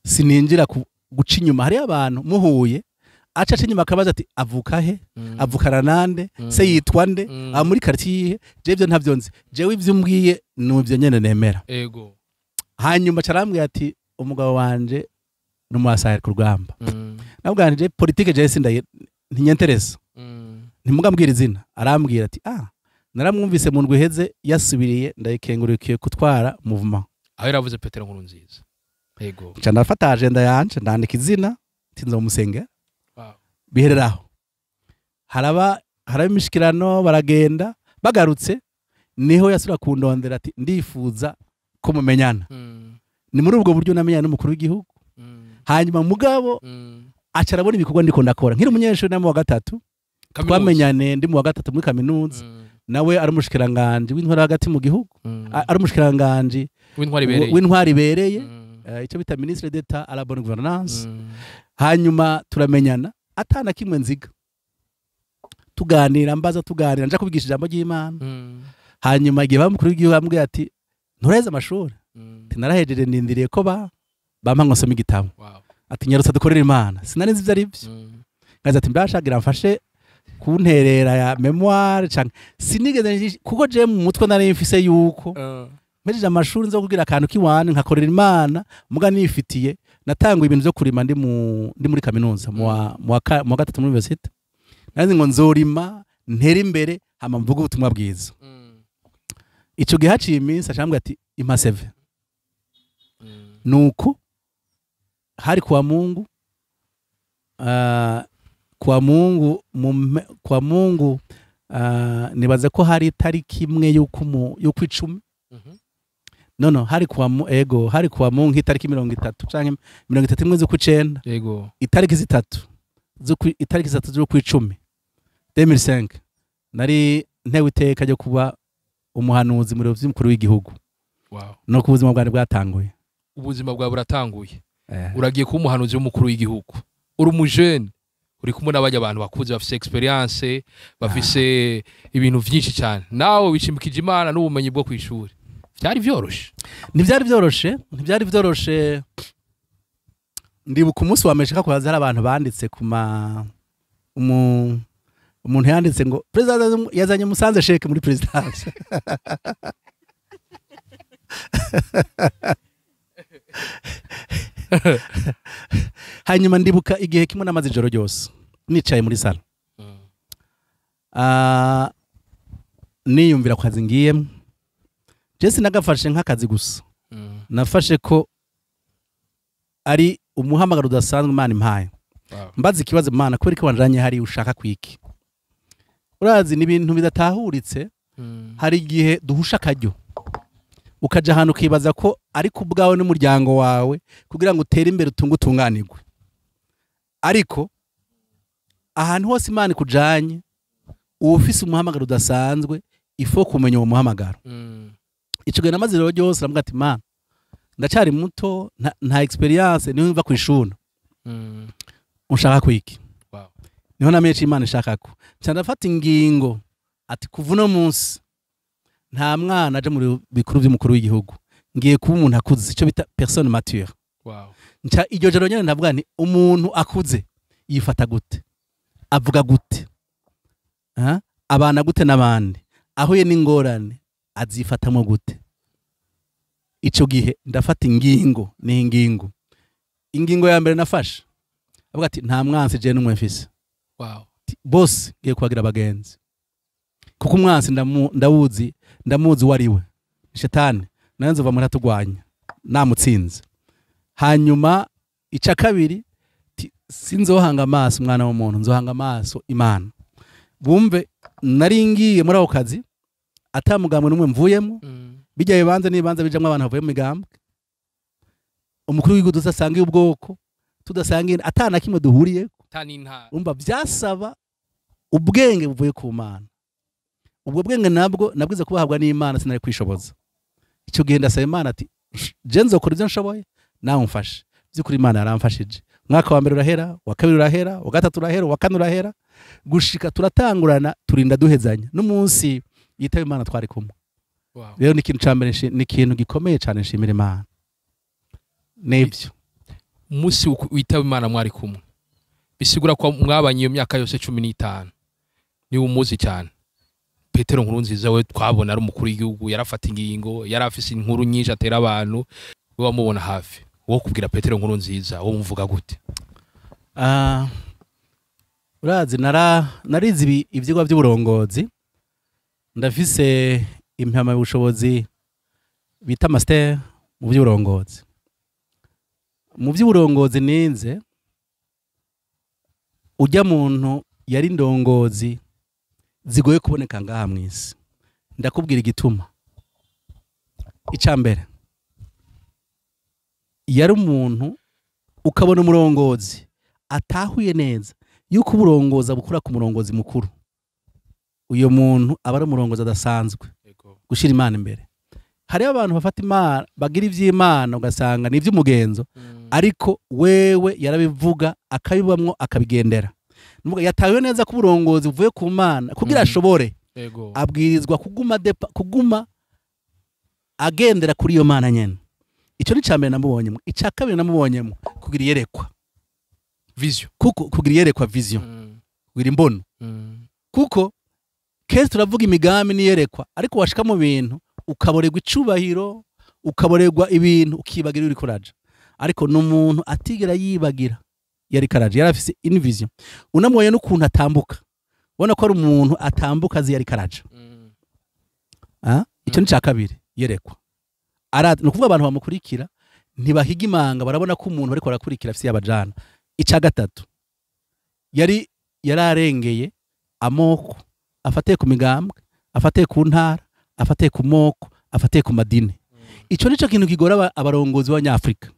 sininjira guca inyuma. Hariyo abantu muhuye aca inyuma akabaza ati avuka he, avukana nande, se yitwa nde, aba muri quartier yihe? Jewe ivyo ntavyo nzi, jewe ivyo umbwiye nuvyo nyene nemera. Yego. Hanyuma carambwira ati umugabo wanje ni umuasaheli ku rugamba. Nabwira nti je politique jewe sindaye, ntinyenteresa, ntimugambwira izina. Arambwira ati naramwumvise mu ndwi iheze yasubiriye ndayikengurikiye gutwara mouvement. Aho yaravuze Petero Nkurunziza. Yego. Nca ndafata agenda yanje, ndandika izina, ati nzomusengera. Wow. Bihereraho, haraba imishikirano, baragenda. Bagarutse niho yasubira kundondera ati ndifuza ko mumenyana. Ni muri ubwo buryo namenyana n'umukuru w'igihugu. Hanyuma mugabo aca arabona ibikorwa ndiko ndakora nkiri umunyeshuri na mu wa gatatu. Kaminuza. Twamenyane ndi mu wa gatatu muri kaminuza. Nawe ari umushikiranganje w'intwaro hagati mu gihugu, ari umushikiranganje w'intwari ibereye. W'intwaro ibereye, icyo bita ministre d'État à la bonne gouvernance. Hanyuma turamenyana atana kimwe nziga, tuganira, mbaza, tuganira, nja kubigisha ijambo ry'Imana. Hanyuma igihe bamukuru w'igihugu bambwiye ati nturaheze amashuri? Ati narahejeje, ndindiriye ko bampa ngo nsome igitabo. Ati nyarutsa dukorere Imana. Sinari nzi ivyo ari byo. Nkaza ati mbashagira mfashe kunterera ya mémoire canke sinigeze kuko je mu mutwe nari mfise yuko mpejeje amashuri nzo kugira akantu kiwane nkakorera Imana. Muga nifitiye natanguye ibintu vyo kurima ndi muri kaminuza mu wa gatatu muri université. Nari ngo nzorima ntere imbere, hama mvuge ubutumwa bwiza. Ico gihe haciye iminsi acambwira ati impa CV. Nuko hari kuwa Mungu, kuwa Mungu, nibaza ko hari itariki imwe y'ukwicumi. No, hari kuwa ego, hari kuwa Mungu itariki 30 canke 31 z'ukwicenda. Yego. Itariki 3 z'ukwicumi 2005 nari ntewe iteka ryo kuba umuhanuzi mu biro vy'umukuru w'igihugu. No ku buzima bwari bwatanguye. Ubuzima bwawe buratanguye. Uragiye kuba umuhanuzi w'umukuru w'igihugu, uri umujene, uri kumwe n'abajya abantu bakuze bafise expérience, bafise ibintu vyinshi cyane. Nawe wishimikije Imana n'ubumenyi bwo kwishuri. Vyari vyoroshe? Ntibyari byoroshe, ntibyari byoroshe. Ndibuka umunsi wa mbere ko hari abantu banditse ku ma umuntu yanditse ngo perezida yazanye musanze chèque muri présidence. Hanyuma ndibuka igihe kimwe namaze ijoro ryose nicaye muri salon, niyumvira ku kazi ngiyemo. Je sinagafashe nk'akazi gusa, nafashe ko ari umuhamagaro udasanzwe Imana impaye. Mbaza ikibazo Imana: kubera ko wanjanye hari ushaka kwiki? Urazi ni ibintu bidatahuritse. Hari igihe duhusha akaryo, ukaja ahantu ukibaza ko ari ku bwawe n'umuryango wawe kugira ngo utere imbere, utunge, utunganirwe. Ariko ahantu hose Imana ikujanye uba ufise umuhamagaro udasanzwe, ifo kumenya uwo muhamagaro. Ico gihe namaze rero ryose ndavuga ati Mana, ndacyari muto, nta expérience, niho mva kwishuna, unshaka kwiki? Niho namenye ico Imana ishaka ko nca ndafata ingingo ati kuva uno munsi nta mwana aje mu bikuru vy'umukuru w'igihugu, ngiye kuba umuntu akuze, ico bita personne mature. Nca iryo joro nyene ndavuga nti umuntu akuze yifata gute, avuga gute, abana gute n'abandi, ahuye n'ingorane azifatamo gute. Ico gihe ndafata ingingo, ni ingingo. Ingingo ya mbere nafashe avuga ati nta mwansi je n'umwe mfise. Wow. Bose ngiye kubagira abagenzi, kuko umwansi ndawuzi, ndamuzi wariwe shetani, nayo nzova muri atugwanya namutsinze. Hanyuma ica kabiri, sinzohanga amaso umwana w'umuntu, nzohanga amaso Imana. Bumve naringiye muri ako kazi atamugambwe n'umwe mvuyemo. Bijya bibanza n'ibanza bijamwe abantu bavuye mu migambwe, umukuru w'igihugu tudasangiye ubwoko, tudasangiye atana kimwe duhuriye, umva byasaba ubwenge buvuye ku Mana. Ubwo bwenge nabwo nabwiza kubahabwa n'Imana, sinari kwishoboza. Icyo gihe ndasaba Imana ati je nzokora ibyo nshoboye nawe umfashe. Byukuri Imana yaramfashije. Umwaka wa mbere urahera, wa kabiri urahera, wa gatatu urahera, wa kane urahera, gushika turatangurana turinda duhezanya n'umunsi yitaba Imana twari kumwe. Wow. Rero ni ikintu ca mbere, ni ikintu gikomeye cyane nshimira Imana. Nibyo. Umunsi witaba Imana mwari kumwe, bisigura ko mwabanye iyo myaka yose 15. Ni umuzi cyane. Petero Nkurunziza we twabona ari umukuru w'igihugu, yarafata ingingo, yarafise inkuru nyinshi atera abantu, we wamubona hafi. Wo kubwira Petero Nkurunziza, wo muvuga gute? Urazi narizi ivyigwa by'uburongozi, ndafise impamya y'ubushobozi bita master mu by'uburongozi. Mu by'uburongozi ninze ujya muntu yari ndongozi zigoye kuboneka ngaha mwisi. Ndakubwira igituma. Ica mbere, yari umuntu ukabona umurongozi atahuye neza yuko uburongoza bukura ku murongozi mukuru. Uyo muntu aba ari umurongozi adasanzwe, gushira Imana imbere. Hari abantu bafata Imana bagira ivy'Imana ugasanga ni ivy'umugenzo, ariko wewe yarabivuga akabibamwo akabigendera. Nuvuga yatawe neza ku burongozi buvuye ku Mana kugira ashobore, abwirizwa kuguma kuguma agendera kuri iyo Mana nyene. Ico ni cambere namubonyemo. Ica kabiri namubonyemo kugira iyerekwa vision, kuko kugira iyerekwa vision, kugira imbono. Kuko kenshi turavuga imigambi n'iyerekwa, ariko washika mu bintu ukaborerwa icubahiro, ukaborerwa ibintu, ukibagira uri kuraja. Ariko n'umuntu atigera yibagira yari karaje, yarafise invision. Unamoye n'ukuntu atambuka, ubona ko ari umuntu atambuka azi yari karaje. Icyo ni cya kabiri, yerekwa. Ni ukuvuga abantu bamukurikira ntibahiga imanga, barabona ko umuntu bariko barakurikira afise yabajana. Ica gatatu, yari yararengeye amoko, afatiye ku migambwe, afatiye ku ntara, afatiye ku moko, afatiye ku madini. Ico nico kintu kigora abarongozi b'Abanyafrika.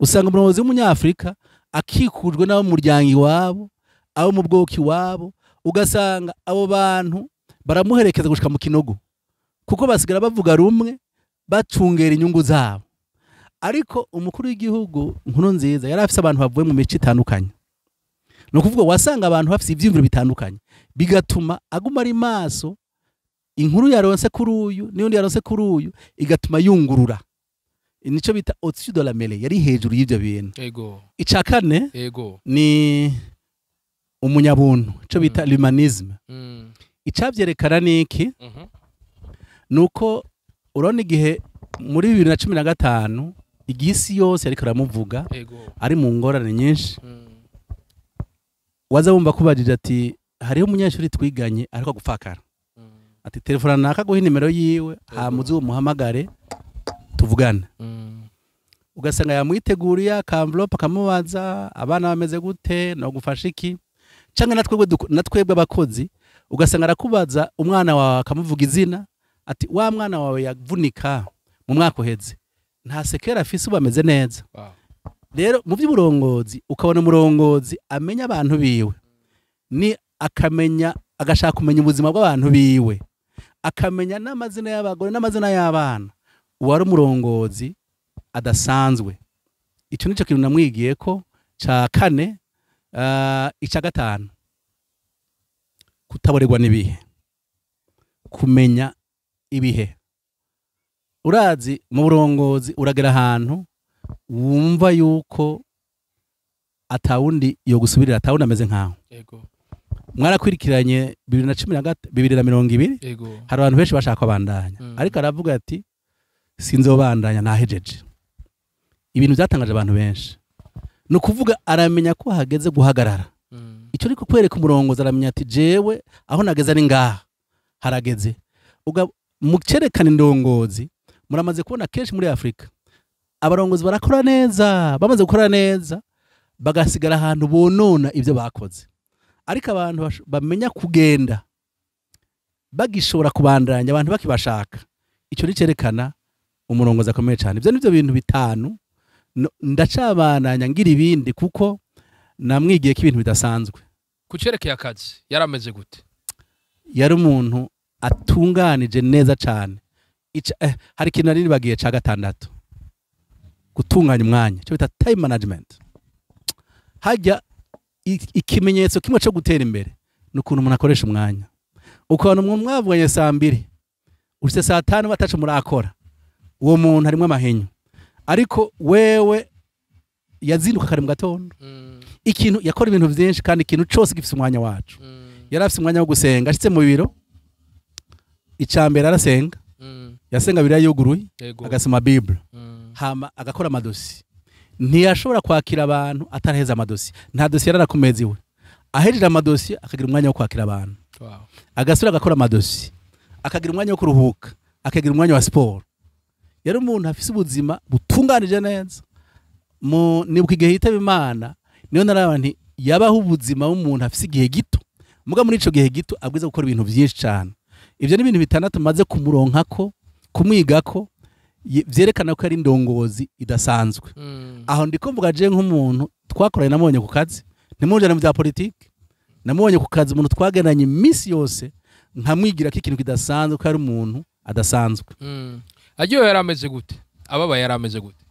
Usanga umurongozi w'Umunyafrika akikujwe n'abo mu muryango iwabo, abo mu bwoko iwabo, ugasanga abo bantu baramuherekeza gushika mu kinogo, kuko basigara bavuga rumwe bacungera inyungu zabo. Ariko umukuru w'igihugu Nkurunziza yari afise abantu bavuye mu mico itandukanye. Ni ukuvuga wasanga abantu bafise ivyiyumviro bitandukanye, bigatuma aguma ari maso, inkuru yaronse kuri uyu n'undi yaronse kuri uyu igatuma yungurura. Nico bita au-dessus de la mêlée, yari hejuru y'ivyo bintu. Ego. Ica kane ni umunyabuntu, ico bita l'humanisme. Icavyerekana niki? Nuko urabona igihe muri 2015 igisi yose ariko aramuvuga, ari mu ngorane nyinshi. Waza wumva kubajije ati hariho umunyeshuri twiganye ariko gupfakara, ati telefona naka guha nimero yiwe hamuze umuhamagare tuvugane. Ugasanga yamwiteguriye akamvelope akamubaza abana bameze gute no gufasha iki, canke natwebwe abakozi ugasanga arakubaza umwana wawe akamuvuga izina, ati wa mwana wawe yavunika mu mwaka uheze nta sekera afise ubu ameze neza. Rero mu by'uburongozi ukabona umurongozi amenya abantu biwe, ni akamenya agashaka kumenya ubuzima bw'abantu biwe, akamenya n'amazina y'abagore n'amazina y'abana. Uwari umurongozi adasanzwe. Icyo nico kintu namwigiye ko ca kane. Ica gatanu, kutaborerwa n'ibihe, kumenya ibihe. Urazi mu burongozi uragera ahantu wumva yuko atawundi yo gusubirira, atawundi ameze nkaho. Mwarakwirikiranye 2013, 2020. Hari abantu benshi bashaka kubandanya, ariko aravuga ati sinzobandanya, nahejeje. Ibintu byatangaje abantu benshi. Ni ukuvuga aramenya ko hageze guhagarara. Icyo ariko kwereka umurongozi, aramenya ati jewe aho nageze ari ngaha, harageze. Mu cyerekana indongozi, muramaze kubona kenshi muri Afurika abarongozi barakora neza, bamaze gukora neza bagasigara ahantu bonona ibyo bakoze. Ariko abantu bamenya kugenda bagishobora kubandanya, abantu bakibashaka, icyo ni cyerekana umurongozi akomeye cyane. Ibyo nibyo bintu bitanu. Ndacabandanya ngira ibindi kuko namwigiye ko ibintu bidasanzwe. Kucerekeye akazi yarameze gute? Yari umuntu atunganije neza cyane. Hari ikintu nari nibagiye ca gatandatu, gutunganya umwanya, cyo bita time management. Hajya ikimenyetso kimwe cyo gutera imbere ni ukuntu umuntu akoresha umwanya. Ukabona umuntu mwavuganye saa 2, ushitse saa 5 batacu murakora, uwo muntu harimwo amahenyu. Ariko wewe yazinduka kare mu gatondo. Ikintu yakora ibintu byinshi, kandi ikintu cyose gifise umwanya wacu. Yari afise umwanya wo gusenga. Ashitse mu biro, icambere arasenga. Yasenga biriya yuguruye, agasoma Bible, hama agakora amadosi. Ntiyashobora kwakira abantu ataraheza amadosi. Nta dosi yararakomeza iwe. Ahejeje amadosi akagira umwanya wo kwakira abantu. Agasubira agakora amadosi, akagira umwanya wo kuruhuka, akagira umwanya wa siporo. Yari umuntu afise ubuzima butunganije neza. Mu nibuka igihe yitaba Imana, niyo naraba nti yabaho ubuzima bw'umuntu afise igihe gito, muga muri ico gihe gito abwiza gukora ibintu byinshi cyane. Ivyo ni ibintu bitandatu maze kumuronkako, kumwigako, vyerekana ko ari indongozi idasanzwe. Aho ndiko mvuga je nk'umuntu twakoranye, namubonye ku kazi, ntimujane mu bya politike, namubonye ku kazi, umuntu twagendanye iminsi yose, nkamwigira ko ikintu kidasanzwe, ko ari umuntu adasanzwe. Aryohewe yari ameze gute? Ababaye yari ameze gute?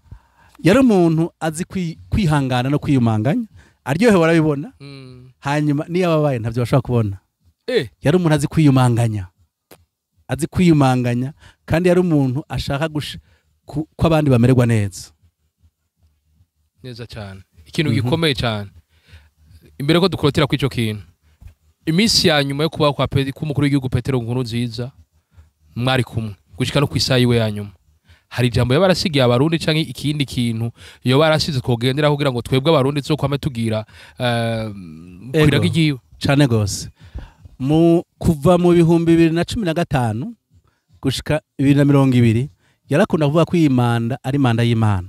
Yari umuntu azi kwihangana no kwiyumanganya. Aryohewe arabibona, hanyuma niyo ababaye ntabyo bashobora kubona. Yari umuntu azi kwiyumanganya, azi kwiyumanganya, kandi yari umuntu ashaka ko abandi bamererwa neza. Neza cyane. Ikintu gikomeye cyane. Imbere ko dukorotira kuri ico kintu, iminsi ya nyuma yo kubaho kwa k'umukuru w'igihugu Petero Nkurunziza, mwari kumwe gushika no kwisaha yiwe ya nyuma, hari ijambo yaba arasigiye abarundi canke ikindi kintu yoba arasize twogendera kugira ngo twebwe abarundi tuzokwame tugira kwiraga igiwe? Cane gose. Mu kuva mu 2015 gushika 2020, yarakunda kuvuga ko iyi manda ari manda y'Imana.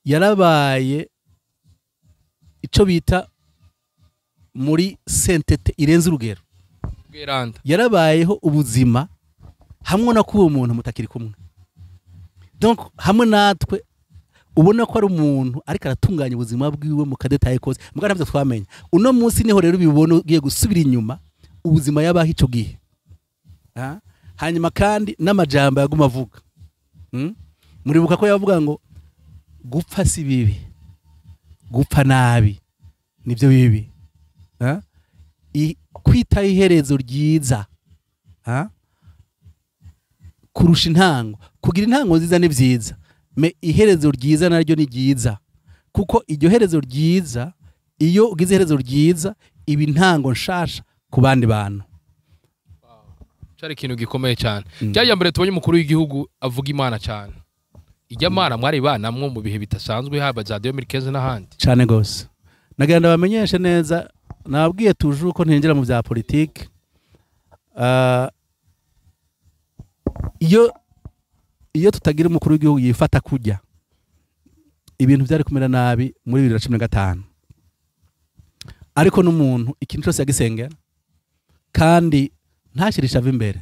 Yarabaye ico bita muri sainteté irenze urugero. Bweranda. Yarabayeho ubuzima hamwe no kuba umuntu mutakiri kumwe. Donc hamwe natwe ubona ko ari umuntu ariko aratunganya ubuzima bwiwe mu kadetaye kose, muga ntabyo twamenya. Uno munsi niho rero ubibona ugiye gusubira inyuma ubuzima yabaho ico gihe. Hanyuma kandi n'amajambo yaguma avuga. Muribuka ko yavuga ngo gupfa si bibi, gupfa nabi nibyo bibi. Kwita iherezo ryiza kurusha intango. Kugira intango nziza ni byiza, me iherezo ryiza naryo ni ryiza, kuko iryo herezo ryiza, iyo ugize iherezo ryiza iba intango nshasha ku bandi bantu. Cyari ikintu gikomeye cyane. Cyajya mbere tubonye umukuru w'igihugu avuga Imana cyane. Ijya Mana mwari banamwo mu bihe bidasanzwe, haba za 2015 n'ahandi. Cyane gose. Nagenda bamenyeshe neza, nabwiye toujours ko ntinjira mu bya politique. Iyo tutagira umukuru w'igihugu yifata kujya, ibintu byari kumera nabi muri 2015. Ariko n'umuntu ikintu cyose yagisengera kandi ntashirisha ava imbere,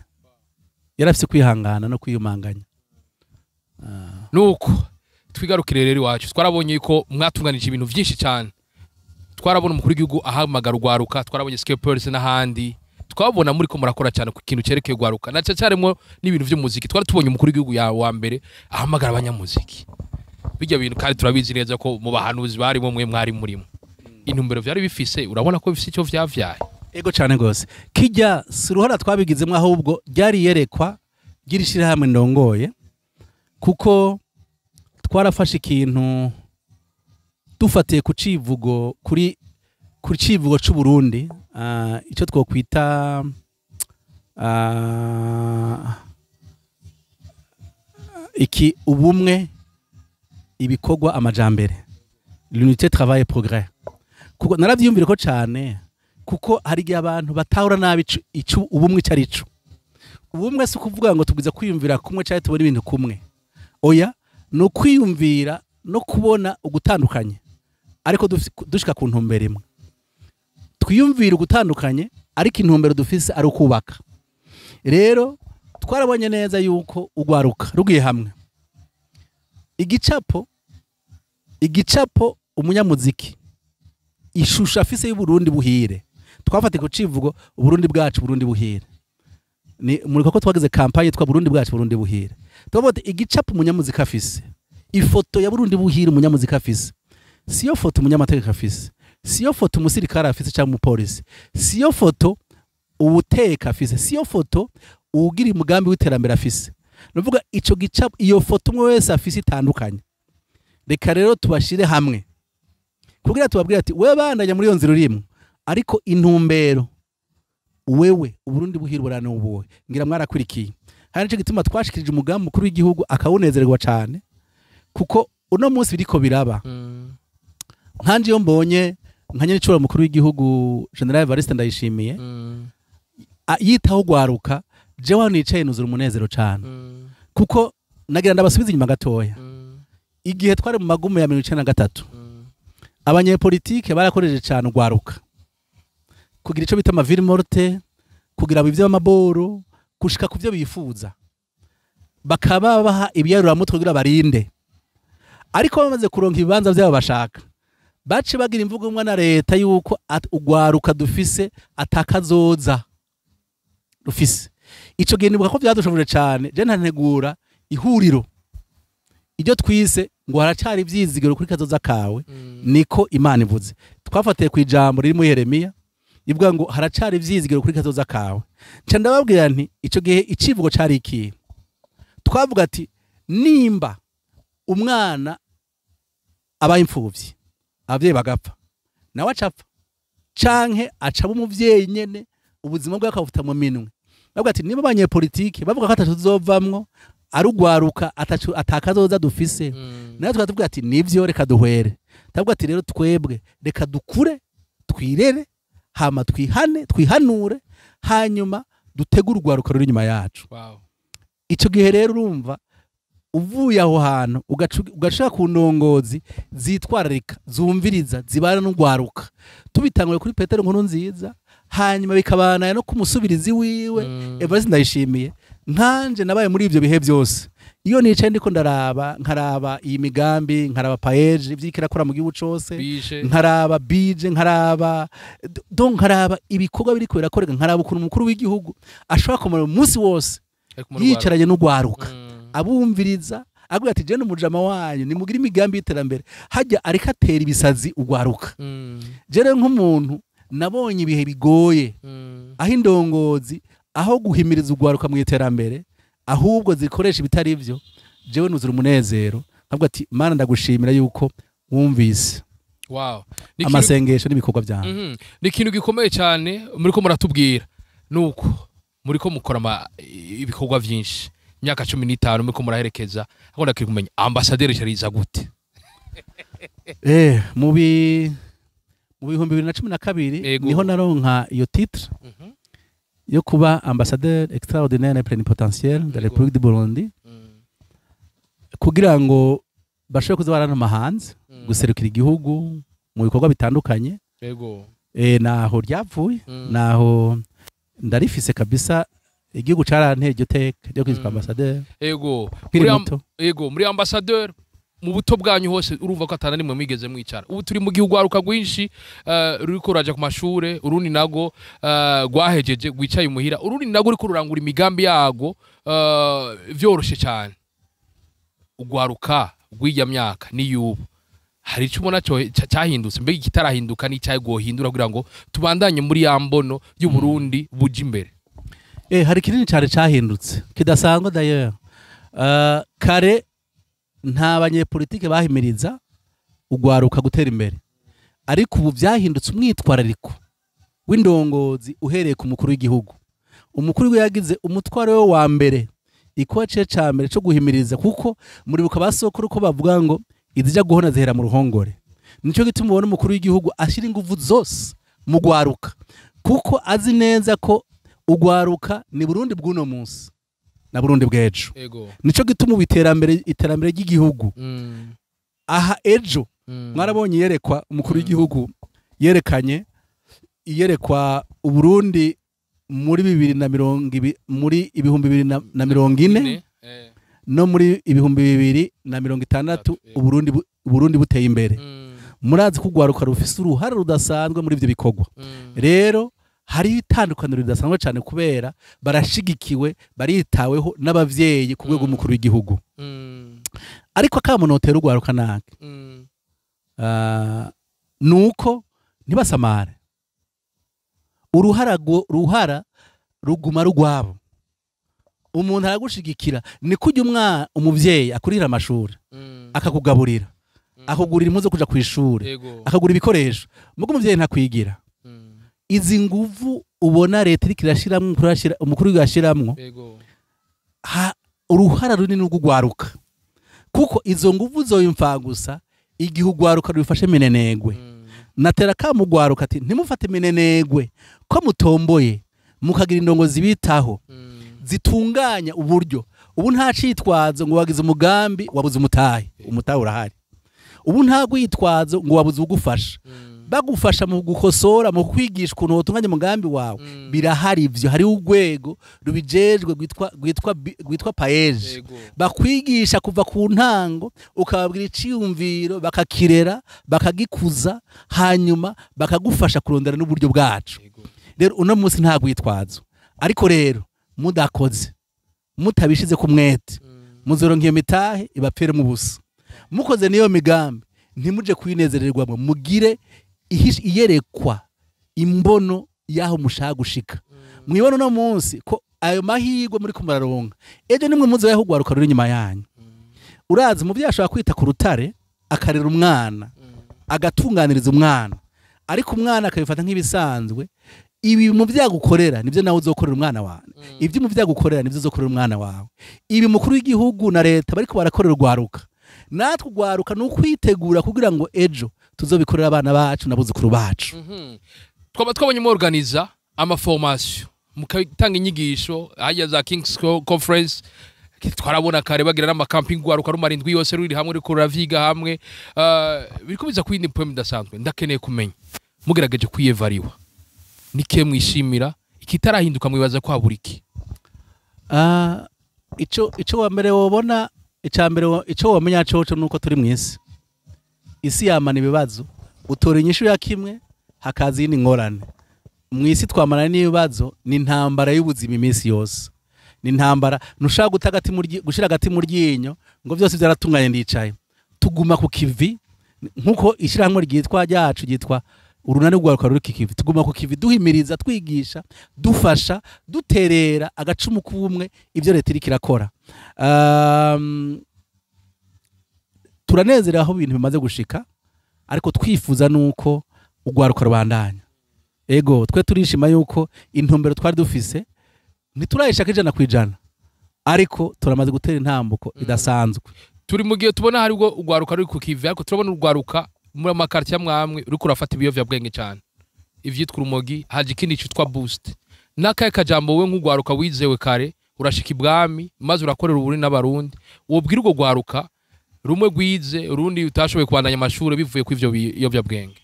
yarafise kwihangana no kwiyumanganya. Nuko twigarukire rero iwacu, twarabonye ko mwatunganije ibintu byinshi cyane. Twarabona umukuru w'igihugu ahamagara urwaruka, twarabonye Skepers n'ahandi, twabona muri ko murakora cyane ku kintu cerekeye urwaruka, na cyaremwo n'ibintu by'umuziki. Twari tubonye umukuru w'igihugu ya wa mbere ahamagara abanyamuziki, bijya bintu kandi turabizi neza ko mu bahanuzi barimo mwe mwari murimo. Intumbero vyari bifise, urabona ko bifise icyo vyavyaye. Ego cyane gose. Kijya si uruhara twabigizemo, ahubwo ryari yerekwa ry'ishirahamwe ndongoye, kuko twarafashe ikintu Dufatiye ku civugo, kuri ku civugo c'u Burundi, ico twokwita iki: ubumwe, ibikorwa, amajambere, l'unité, travail et progrès. Kuko naravyiyumvire ko cane, kuko hari igihe abantu batahura nabi ico ubumwe ico ari cyo. Ubumwe si ukuvuga ngo tubwiza kwiyumvira kumwe cyangwa tubona ibintu kumwe. Oya, ni ukwiyumvira no kubona ugutandukanye, ariko dushika ku ntumbero imwe. Twiyumvira ugutandukanye, ariko intumbero dufise ari ukubaka. Rero twarabonye neza yuko ugwaruka rugiye hamwe, igicapo umunyamuziki, ishusho afise y'Uburundi buhire. Twafatiye ku civugo "Uburundi bwacu, Burundi buhire". Ni muri ko twagize campagne yitwa "Burundi bwacu, Burundi buhire". Tuvuga ati igicapo umunyamuziki afise, ifoto ya Burundi buhire umunyamuziki afise, siyo foto umunyamategeko afise, siyo foto umusirikare afise cyangwa umupolisi, siyo foto uwuteka afise, siyo foto uwugira umugambi w'iterambere afise. Nuvuga ico gicapo, iyo foto umwe wese afise itandukanye. Reka rero tubashire hamwe kugira tubabwire ati: "Wewe bandanya muri iyo nzira urimwo, ariko intumbero wewe Uburundi buhire burane ubuwe." Ngira mwarakurikiye. Hari nico gituma twashikirije umugambi mukuru w'igihugu akawunezererwa cane, kuko uno munsi biriko biraba. Nkanje iyo mbonye nka nyenicubahiro mukuru w'igihugu, General Evariste Ndayishimiye, yitaho gwaruka, jewe hano nicaye nuzura umunezero cane. Kuko nagira ndabasubiza inyuma gatoya. Igihe twari mu magume ya 93, abanyepolitike barakoreje cane ugwaruka kugira ico bita ama villes mortes, kugira ngo ivy'amaboro gushika ku vyo bifuza, bakaba baha ibiyaruramutwe kugira barinde. Ariko bamaze kuronka ibibanza vyabo bashaka, bace bagira imvugo imwe na leta yuko ugwaruka dufise atakazoza rufise. Ico gihe nibuka ko vyadushoboje cane. Je ntantegura ihuriro iryo twise ngo "Haracari ivyizigiro kuri kazoza kawe". Niko Imana ivuze. Twafatiye ku ijambo riri muri Yeremiya ivuga ngo haracari ivyizigiro kuri kazoza kawe. Nca ndababwira nti ico gihe icivugo cari ikihe? Twavuga ati nimba umwana abaye imfuvyi, abavyeyi bagapfa, nawe acapfa canke acaba umuvyeyi nyene, ubuzima bwe akabufuta mu minwe. Bavuga ati niba abanyepolitike bavuga ko atacu tuzovamwo, ari ugwaruka atacu atakazoza dufise, nawe tukaba tuvuga ati nivyo, reka duhwere. Tavuga ati rero twebwe reka dukure, twirere, hama twihane, twihanure, hanyuma dutegure urwaruka ruri inyuma yacu. Ico gihe rero urumva uvuye aho hantu ugashaka ku ndongozi zitwararika, zumviriza, zibana n'urwaruka, tubitanguye kuri Petero Nkuru Nziza, hanyuma bikabana no kumusubirizi wiwe, Evariste Ndayishimiye. Nkanje nabaye muri ivyo bihe byose. Iyo nicaye ndiko ndaraba, nkaraba iyi migambi, nkaraba PAEEJ ivyo irakora mu gihugu cose, bishe nkaraba bije, nkaraba donc nkaraba ibikorwa biriko birakoreka, nkaraba ukuntu umukuru w'igihugu ashobora kumara umunsi wose ariko mu Rwanda. yicaranye n'urwaruka, abumviriza, avuga ati: "Je n'umujama wanyu, nimugire imigambi y'iterambere." Hajya ariko atera ibisazi urwaruka. Je rero nk'umuntu nabonye ibihe bigoye, aho indongozi aho guhimiriza urwaruka mu iterambere ahubwo zikoresha ibitari byo, jewe nuzura umunezero nkavuga ati: "Mana, ndagushimira yuko wumvise amasengesho n'ibikorwa byanjye." Ni ikintu gikomeye cyane muriko muratubwira, nuko muriko mukora ibikorwa vyinshi, imyaka 15 muriko muraherekeza. Ariko ndakiri kumenya ambasaderi cariza gute? Mu 2012 niho naronka iyo titre yo kuba ambassadeur extraordinaire et plénipotentiaire de la République du Burundi, kugira ngo bashobore kuza barantuma hanze guserukira igihugu mu bikorwa bitandukanye. Naho ryavuye, naho ndarifise kabisa. Igihugu caranteye iryo teka ryo kwitwa ambassadeur nkiri muto. Ego, muri ambassadeur mu buto bwanyu hose, urumva ko atana nimwe mwigeze mwicara. Ubu turi mu gihugu haruka rwinshi ruriko ruraja ku mashure, urundi nago rwahejeje rwicaye imuhira, urundi nago ruriko rurangura imigambi yago vyoroshe cyane. Ugwaruka rw'ijya myaka n'iyubu, hari icyo ubona cyahindutse? Mbega ikitarahinduka n'icyayi gohindura kugira ngo tubandanye muri ya mbono y'Uburundi buja imbere? Hari kinini cyane cyahindutse kidasanzwe d'ailleurs. Kare nta banyepolitike bahimiriza. ugwaruka gutera imbere. Ariko ubu byahindutse umwitwarariko w'indongozi uhereye ku mukuru w'igihugu. Umukuru we yagize umutwaro we wa mbere, ikoce ca mbere cyo guhimiriza, kuko muribuka basokuru ko bavuga ngo izija guhona zihera mu ruhongore. Nico gituma ubona umukuru w'igihugu ashira inguvu zose mu gwaruka, kuko azi neza ko ugwaruka ni Burundi bw'uno munsi na Burundi bw'ejo. Nico gituma iterambere ry'igihugu aha ejo mwarabonye yerekwa umukuru w'igihugu yerekanye iyerekwa Uburundi muri 2020 muri 2040 no muri 2060 Uburundi buteye imbere. Murazi kugwaruka rufise uruhara rudasanzwe muri ivyo bikorwa. Rero hari itandukaniro ridasanzwe cyane kubera barashigikiwe, baritaweho n'abavyeyi ku rwego mukuru w'igihugu. Ariko akamunotera ugwaruka nake nuko ntibasamare, uruhara ruguma rugwabo. Umuntu aragushigikira ni kujya umwana umuvyeyi akurira amashuri, akakugaburira, akugurira impuzu kuja kwishuri, akagura ibikoresho, mugo umuvyeyi ntakwigira. Izi nguvu ubona leta iriko irashiramwo, umukuru yashiramwo, uruhara runini rw'ugwaruka, kuko izo nguvu zoyimfa gusa igihe ugwaruka rubifashe minenegwe. Natera kamugwaruka ati ntimufate minenegwe ko mutomboye mukagira indongo zibitaho zitunganya uburyo. Ubu nta citwazo ngo wagize umugambi wabuze umutahe, umutahe urahari. Ubu nta gwitwazo ngo wabuze ugufasha, bagufasha mu gukosora, mu kwigisha ukuntu wotunganya umugambi wawe. Birahari ivyo, hari urwego rubijejwe gwitwa PAEJ, bakwigisha kuva ku ntango, ukababwira iciyumviro bakakirera bakagikuza, hanyuma bakagufasha kurondera n'uburyo bwacu. Rero uno munsi nta gwitwazo, ariko rero mudakoze mutabishize ku mwete muzoronka iyo mitahe ibapfere mu busa. Mukoze niyo migambi ntimuje kwinezererwamo, mugire iyerekwa imbono yaho mushaka gushika. Mwibona no munsi ko ayo mahirwe muri kumararonka ejo nimwe muzo yaho gwaruka ruri nyuma yanyu. Urazi umuvyeyi ashobora kwita ku rutare akarera umwana, agatunganiriza umwana, ariko umwana akabifata nk'ibisanzwe. Ibi mu vyagukorera nivyo nawe uzokorera umwana wawe, ibyo mu vyagukorera nivyo uzokorera umwana wawe. Ibi mukuru w'igihugu na leta bariko barakorera ugwaruka, natwe ugwaruka ni ukwitegura kugira ngo ejo tuzobikorera abana bacu n'abuzukuru bacu. Twaba twabonye mu organiza ama formation, mukatanga inyigisho hajya za King's Conference, twarabona kare bagira n'ama camping gwaruka rumarindwi yose ruri hamwe riko ravyiga hamwe. Biriko biza kwindi poem idasanzwe. Ndakeneye kumenya mugerageje kwiyevariwa nike mwishimira ikitarahinduka mwibaza kwa buriki. Ico wa mbere wobona, ica mbere ico wamenya coco nuko turi mwisi. Isi yamana ibibazo, utora inyishu ya kimwe hakaza iyindi ngorane. Mwisi twamana n'ibibazo, ni intambara y'ubuzima iminsi yose. Ni intambara ntushaka guta gushira agati mu ryinyo ngo byose byaratunganye ndicaye. Tuguma ku kivi nkuko ishyirahamwe ryitwa ryacu ryitwa urunani rw'urwaruka ruri kivi. Tuguma ku kivi duhimiriza, twigisha, dufasha, duterera agacumu k'ubumwe ibyo leta iriko irakora. Turanezera aho ibintu bimaze gushika, ariko twifuza nuko ugwaruka rubandanya. Ego twe turishima yuko intumbero twari dufise ntiturayishaka 100%, ariko turamaze gutera intambuko idasanzwe. Turi mu gihe tubona hari ubwo ugwaruka ruri ku kivi, ariko turabona ugwaruka muri amakartier amwe uriko urafata ibiyovyabwenge cyane, ivyitwa urumogi, haje ikindi citwa boost. Nakaye kajambo we nk'ugwaruka wizewe kare urashika ibwami maze urakorera uburi n'abarundi, wobwira urwo gwaruka rumwe gwize urundi utashoboye kubandanya amashuri bivuye ku ivyo biyovyabwenge?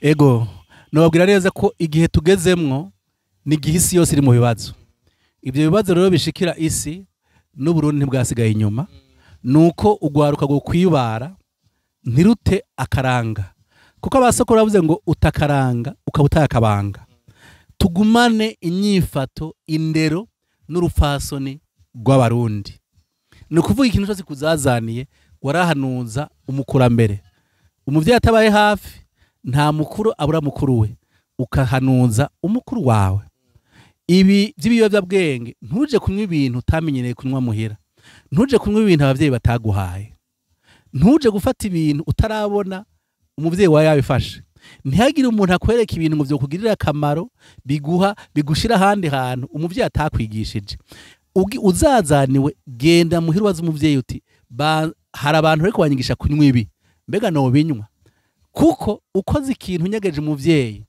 Ego nobabwira neza ko igihe tugezemwo ni igihe isi yose iri mu bibazo. Ibyo bibazo rero bishikira isi n'Uburundi ntibwasigaye inyuma. Nuko ugwaruka go kwibara ntirute akaranga, kuko abasokuru bavuze ngo utakaranga ukaba utayakabanga. Tugumane inyifato, indero n'urupfasoni rw'abarundi. Ni ukuvuga ikintu cyose kuzazaniye warahanuza umukurambere. Umuvyeyi atabaye hafi nta mukuru abura mukuru we, ukahanuza umukuru wawe. Ibi by'ibiyobyabwenge, ntuje kunywa ibintu utamenyereye kunywa muhira, ntuje kunywa ibintu abavyeyi bataguhaye, ntuje gufata ibintu utarabona Umuvyeyi wawe yabifashe. Ntihagire umuntu akwereka ibintu ngo vyokugirira akamaro, biguha bigushira ahandi hantu umuvyeyi atakwigishije. Uzazaniwe, genda muhira ubaze umuvyeyi uti: "Hari abantu bariko banyigisha kunywa ibi, mbega nobinywa?" Kuko ukoze ikintu unyegeje umuvyeyi,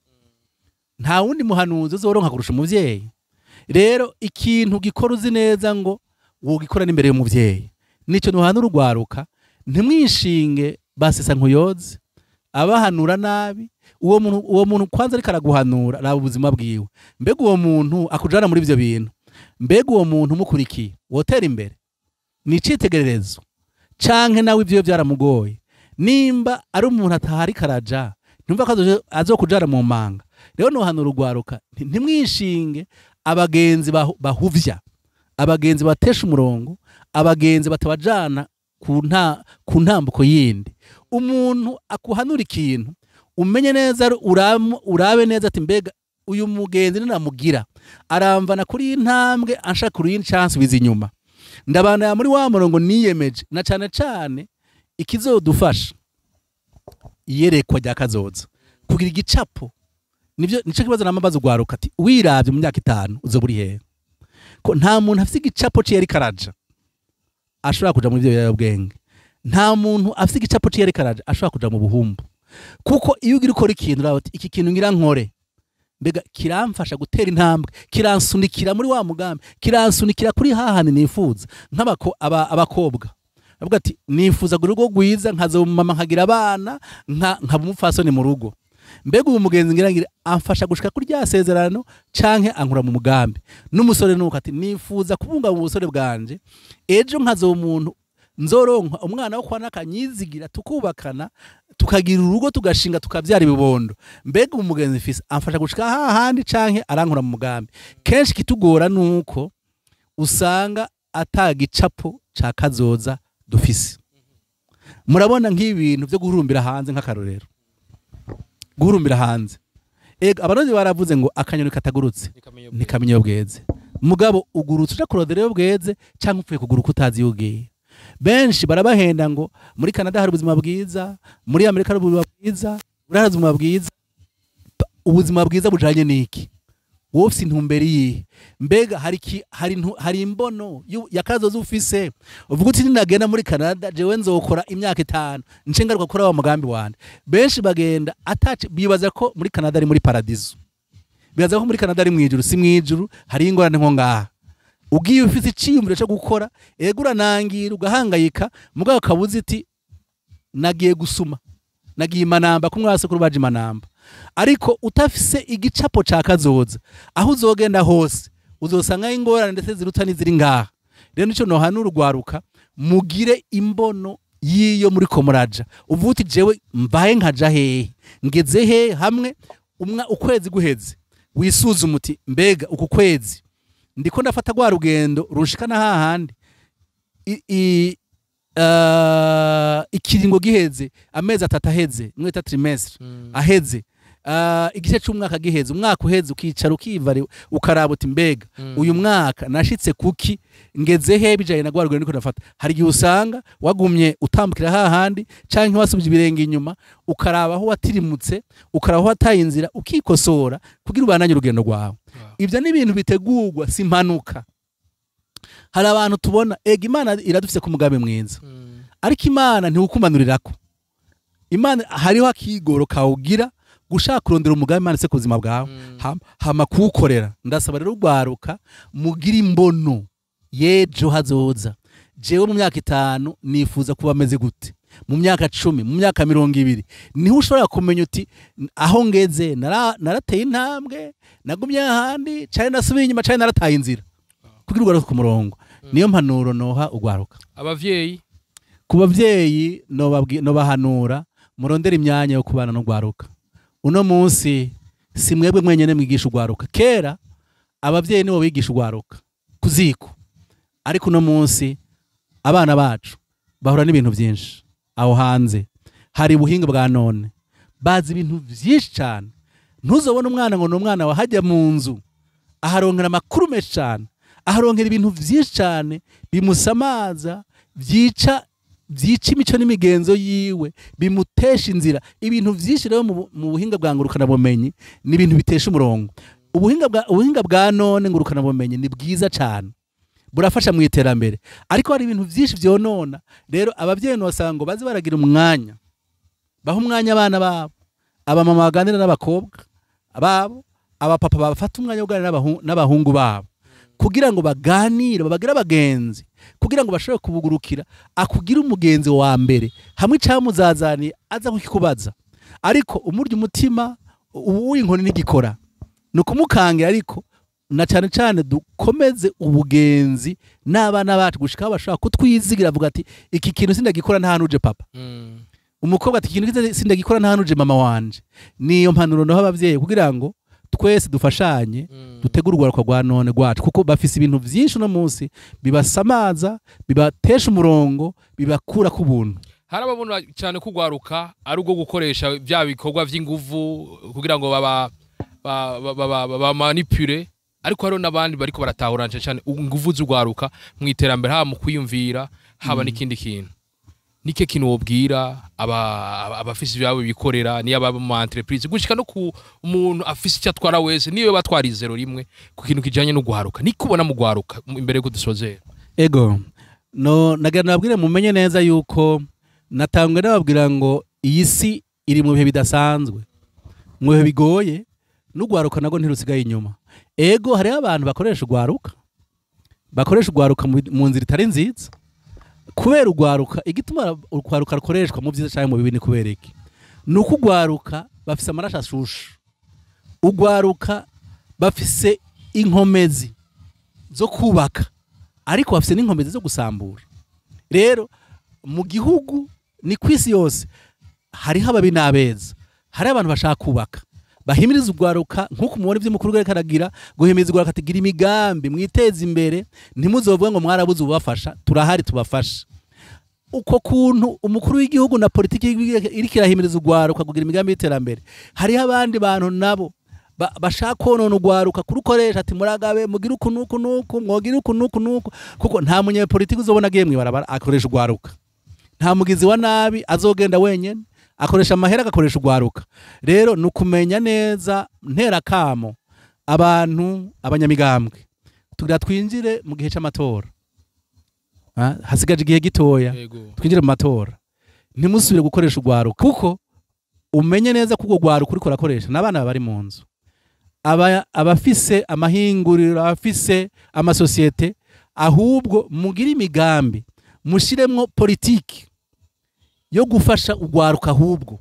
nta wundi muhanuzi uzoronka kurusha umuvyeyi. Rero ikintu gikora uzi neza ngo wogikora n'imbere y'umuvyeyi. Nico nuhanura urwaruka: ntimwishinge basesa nkuyoze abahanura nabi. Uwo muntu kwanza ariko araguhanura, raba ubuzima bwiwe. Mbega uwo muntu akujana muri ivyo bintu, mbega uwo muntu umukurikiye wotera imbere? Ni icitegererezo canke nawe ivyo byaramugoye? Nimba ari umuntu atahari karaja, ntumva ko azokujana mu manga. Rero nohanura urwaruka, ntimwishinge abagenzi bahuvya, abagenzi batesha umurongo, abagenzi batabajana ku ntambuko yindi. Umuntu akuhanura ikintu, umenye neza, urabe neza ati: "Mbega uyu mugenzi ninamugira aramvana kuri iyi ntambwe anshaka kuri iyi chance biza inyuma, ndabana muri wa murongo niyemeje?" Na cane cane ikizodufasha, iyerekwa rya kazoza, kugira igicapo, nivyo nico kibazo namabazo ugwaruka ati: "Wiravye mu myaka 5 uzoba uri hehe?" Ko nta muntu afise igicapo ciye ariko araja ashobora kuja muri ivyo biyobyabwenge. Nta muntu afise igicapo ciye ariko araja ashobora kuja mu buhumbu. Kuko iyo ugira ukora ikintu, uravuga uti: "Iki kintu ngira nkore, mbega kiramfasha gutera intambwe, kiransunikira muri wa mugambi, kiransunikira kuri hahandi nifuza?" Abakobwa avuga ati: "Nifuza urugo rwiza, nkazoba mama, nkagira abana, nkaba umupfasoni mu rugo. Mbega ubu mugenzi ngira ngira amfasha gushika kuri rya sezerano canke ankura mu mugambi?" N'umusore nuko ati: "Nifuza kubungabunga ubusore bwanje, ejo nkazoba umuntu nzoronka umwana wo kwa nakanyizigira, tukubakana, tukagira urugo, tugashinga, tukavyara ibibondo. Mbega ubu mugenzi mfise amfasha gushika hahandi canke arankura mu mugambi?" Kenshi kitugora nuko usanga ata gicapo ca kazoza dufise. Murabona nk'ibintu byo guhurumbira hanze, nk'akarorero guhurumbira hanze. Ego, Abarundi baravuze ngo akanyoni katagurutse ntikamenya iyo bweze. Mugabo ugurutse uja kurondera iyo bweze, canke upfuye kuguruka utazi iyo ugiye? Benshi barabahenda ngo muri Canada hari ubuzima bwiza, muri Amerika hari ubuzima bwiza, muri hari ubuzima bwiza. Ubuzima bwiza bujanye n'iki? Wowe ufise intumbero iyihe? Mbega hari imbono ya kazoza ufise, uvuga uti: "Ninagenda muri Canada jewe nzokora imyaka 5, nce ngaruka kuri wa mugambi wanje"? Benshi bagenda ataci, bibaza ko muri Canada ari muri paradizo, bibaza ko muri Canada ari mwijuru. Si mwijuru, hari ingorane nko ngaha. Ugiye ufise iciyumviro cyo gukora, ego uranangira, ugahangayika, mugabo ukabuze iti: "Nagiye gusuma, nagiye imanamba kumwe basokuru baje imanamba." Ariko utafise igicapo ca kazoza, aho uzogenda hose uzosanga ingorane ndetse ziruta n'iziri ngaha. Rero nico nohanura urwaruka: mugire imbono y'iyo muri ko muraja, uvuga uti: "Jewe mvahe nkaja hehe, ngeze hehe?" Hamwe ukwezi guheze, wisuzume uti: "Mbega uku kwezi ndiko ndafata rwa rugendo runshikana hahandi?" Ikiringo giheze, amezi 3 aheze, mwita trimestre aheze, igice c'umwaka giheze, umwaka uheze, ukicara, ukivari, ukaraba uti: "Mbega uyu mwaka nashitse kuki? Ngeze he bijanye na rwa rugendo ndiko ndafata?" Hari igihe usanga wagumye utambukira hahandi canke wasubije ibirenge inyuma, ukaraba aho watirimutse, ukaraba aho wataye inzira, ukikosora kugira ubandanye urugendo rwawe. Ibyo ni ibintu bitegurwa, si impanuka. Hari abantu tubona, ega Imana iradufise ku mugambi mwiza, ariko Imana ntiwukumanurirako. Imana hariho akigoro kawugira gushaka kurondera umugambi Imana ise ku buzima bwawe, hama kuwukorera. Ndasaba rero urwaruka, mugire imbono y'ejo hazoza. Jewe mu myaka 5 nifuza kuba ameze gute? Mu myaka 10, mu myaka 20, niho ushobora kumenya uti: "Aho ngeze narateye intambwe, nagumye ahandi, canke nasubiye inyuma, canke narataye inzira." Kugira ugaruke ku murongo. Niyo mpanuro noha urwaruka. Abavyeyi? Ku bavyeyi nobahanura: murondere imyanya yo kubana n'urwaruka. Uno munsi si mwebwe mwenyene mwigisha urwaruka. Kera abavyeyi nibo bigisha urwaruka ku ziko, ariko uno munsi abana bacu bahura n'ibintu byinshi aho hanze. Hari ubuhinga bwa none, bazi ibintu byinshi cyane. Ntuzobone umwana ngo ni umwana wa hajya mu nzu, aharonkera amakuru menshi cyane, aharonkera ibintu byinshi cyane bimusamaza, byica. byica imico n'imigenzo yiwe, bimutesha inzira. Ibintu vyinshi rero mu buhinga bwa ngurukana bumenyi ni ibintu bitesha umurongo. Ubuhinga bwa none ngurukana bumenyi ni bwiza cyane, burafasha mu iterambere, ariko hari ibintu vyinshi vyonona. Rero abavyeyi nosanga ngo baze baragira umwanya, baha umwanya abana babo, abamama baganira n'abakobwa babo, abapapa bafata umwanya wo kuganira n'abahungu babo, kugira ngo baganire, babagire abagenzi, kugira ngo bashobore kubugurukira, akugira umugenzi wa mbere hamwe icamuzazaniye aza kukikubaza. Ariko umurya umutima ubu inkoni ntigikora, ni ukumukangira. Ariko na cyane cyane dukomeze ubugenzi n'abana bacu gushika aho bashobora kutwizigira, avuga ati iki kintu sindagikora nta nuje papa. Umukobwa ati ikintu sindagikora nta nuje mama wanje. Niyo mpanuro naho abavyeyi, kugira ngo twese dufashanye dutegure urwaruka rwa none rwacu, kuko bafise ibintu vyinshi uno munsi bibasamaza, bibatesha umurongo, bibakura ku buntu. Hari ababona cyane kugwaruka ari ubwo gukoresha bya bikorwa vy'inguvu kugira ngo baba manipule, ariko hariho n'abandi bariko baratahura cyane inguvu z'ugwaruka mu iterambere, haba mu kwiyumvira, haba n'ikindi kintu. Nike kintu wobwira abafise ibyabo bikorera, niyo aba mu entreprise, gushika no ku umuntu afise icyo atwara wese, niyo batwara izero rimwe ku kintu kijanye no guharuka, nikubona mu gwaruka imbere yuko dusozera. Ego no nagira nabwire mumenye neza yuko natangwe nababwira ngo iyi si iri mu bihe bidasanzwe, mu bihe bigoye, n'ugwaruka nago ntirusigaye inyuma. Ego hariho abantu bakoresha ugwaruka mu nzira itari nziza. Kubera ugwaruka, igituma ugwaruka rukoreshwa mu byiza cyangwa mu bibi ni kubera iki? Nuko ugwaruka bafise amaraso ashushe, ugwaruka bafise inkomezi zo kubaka, ariko bafise n'inkomezi zo gusambura. Rero mu gihugu ni kwisi yose hariho ababi n'abeza, hari abantu bashaka kubaka, bahimiriza ugwaruka nkuko mubona ivyo mukuru karagira guhimiriza ugwaruka atigira imigambi mwiteze imbere, ntimuzovuge ngo mwarabuze ubafasha, turahari tubafasha. Uko kuntu umukuru w'igihugu na politiki iri kirahimiriza ugwaruka kugira imigambi y'iterambere, hariho abandi bantu nabo bashaka konona ugwaruka kurukoresha ati muragabe mugira uku nuku nuku, mwogira uku nuku nuku, kuko nta munyepolitiki uzobona agiye mwibarabara akoresha ugwaruka, nta mugizi wa nabi azogenda wenyene akoresha amahera agakoresha ugwaruka. Rero nukumenya neza ntera kamo abantu abanyamigambwe tugira twinjire mu gihe c'amatora, hasigaje igihe gitoya twinjire mu matora, ntimusubire gukoresha ugwaruka, kuko umenye neza kuko ugwaruka uriko urakoresha n'abana bari mu nzu, abafise amahinguriro, abafise amasosiyete, ahubwo mugire imigambi, mushiremwo politiki yo gufasha ugwaruka. Ahubwo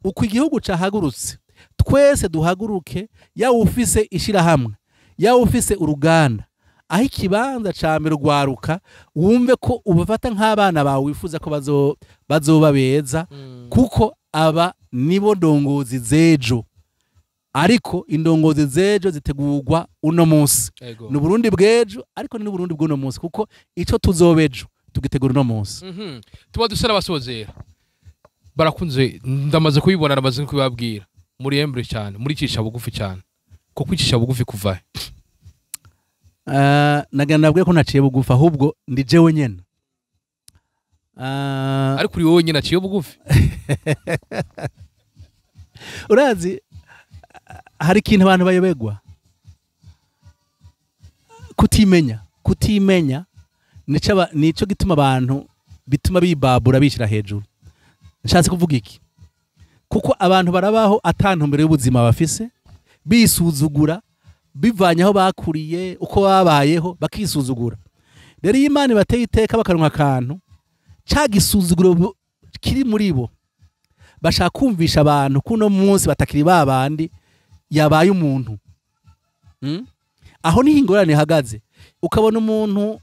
uko igihugu cahagurutse twese duhaguruke, yawe ufise ishirahamwe, yawe ufise uruganda, aho ikibanza ca mbere ugwaruka wumve ko ubafata nk'abana bawe wifuza ko bazoba beza, kuko aba nibo ndongozi z'ejo. Ariko indongozi z'ejo zitegurwa uno munsi. Ni Burundi bw'ejo, ariko ni Burundi bw'uno munsi, kuko ico tuzobejo tugitegura uno munsi. Tuba dusara abasozera barakunze, ndamaze kubibona, ndamaze kubibabwira, muri embre cyane, muri cisha bugufi cyane. Ko kwicisha bugufi kuva nagira nabwiye ko naciye bugufi, ahubwo ndi jewe nyene. Ariko uri wowe nyene aciye bugufi. Urazi hari ikintu abantu bayobegwa, kutimenya nico gituma abantu bituma bibabura bishira hejuru. Nshatse kuvuga iki? Kuko abantu barabaho atantumbere y'ubuzima bafise, bisuzugura bivanye aho bakuriye, uko babayeho bakisuzugura. Rero iyo Imana ibateye iteka bakaronka akantu, ca gisuzuguro kiri muri bo, bashaka kumvisha abantu kuno munsi batakiri babandi yabaye umuntu. Aho niho ingorane ihagaze. Ukabona umuntu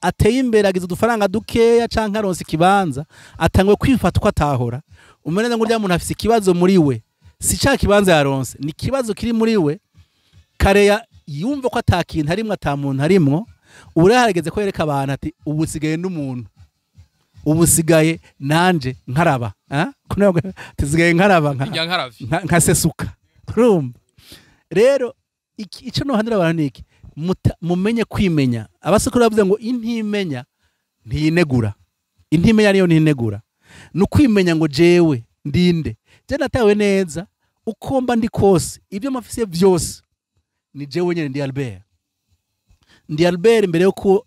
ateye imbere agize udufaranga dukeya canke aronse ikibanza, atangwe kwifata uko atahora, umeneza ngo urya muntu afise ikibazo muri we, si ca kibanza yaronse, ni ikibazo kiri muri we. Kareya yumva ko atakintu arimwo, ata muntu arimwo, ubu rero harageze ko yereka abantu ati ubu sigaye n'umuntu, ubu sigaye nanje nkaraba, tusigaye nkaraba nkasesuka. Urumva rero ico nohanira abantu niki, mumenye kwimenya. Abasokuru bavuze ngo intimenya ntiyinegura. Intimenya niyo ntinegura, ni ukwimenya ngo jewe ndinde, je natawe neza uko mba ndi kose, ibyo mafise byose ni jewe nyene. Ndi Albert, ndi Albert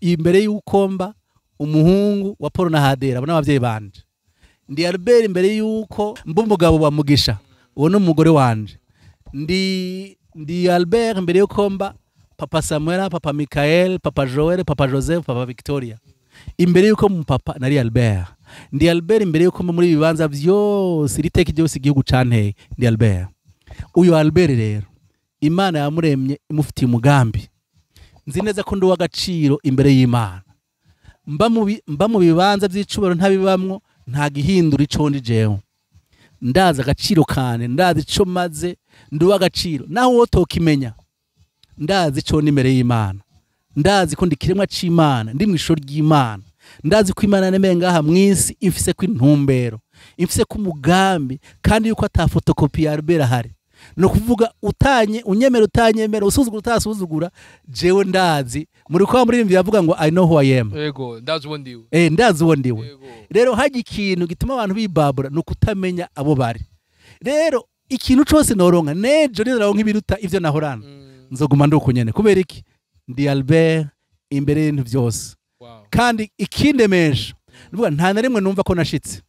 imbere y'uko mba umuhungu wa Paul na Hadera, abo n'abavyeyi banje. Ndi Albert imbere y'uko mba umugabo wa Mugisha, uwo ni umugore wanje. Ndi Albert imbere y'uko mba papa Samuela, papa Michael, papa Joel, papa Joseph, papa Victoria. Imbere y'uko mu papa nari Albert. Ndi Albert imbere y'uko mba muri ibibanza byose, iri teka ryose igihugu canteye, ndi Albert. Uyu Albert rero Imana yamuremye imufitiye umugambi. Nzi neza ko ndi uw'agaciro imbere y'Imana. Mba mu bibanza by'icubaro ntabibamwo, nta gihindura ico ndi jewe. Ndazi agaciro kane, ndazi ico maze, ndi uw'agaciro. Naho wotokimenya, ndazi ico ndi imbere y'Imana. Ndazi ko ndi kiremwa c'Imana, ndi mw'ishusho ry'Imana. Ndazi ko Imana nemeye ngaha mw'isi imfise ko intumbero, imfise ko umugambi, kandi yuko ata fotokopi ya Albert ahari. Ni ukuvuga utanye unyemera utanyemera, usuzugura utasuzugura, jewe ndazi. Muri kwa muririmbyi yavuga ngo I know who I am. Yego, ndazi uwo ndiwe. Ndazi uwo ndiwe. Yego. Rero hajya ikintu gituma abantu bibabura ni ukutamenya abo bari. Rero ikintu cose noronka nejo nironka ibiruta ivyo nahorana, nzoguma ndi uko nyene. Kubera iki? Ndi Albert imbere y'ibintu byose. Wow. Kandi ikindemesha nuvuga nta na rimwe numva ko nashitse.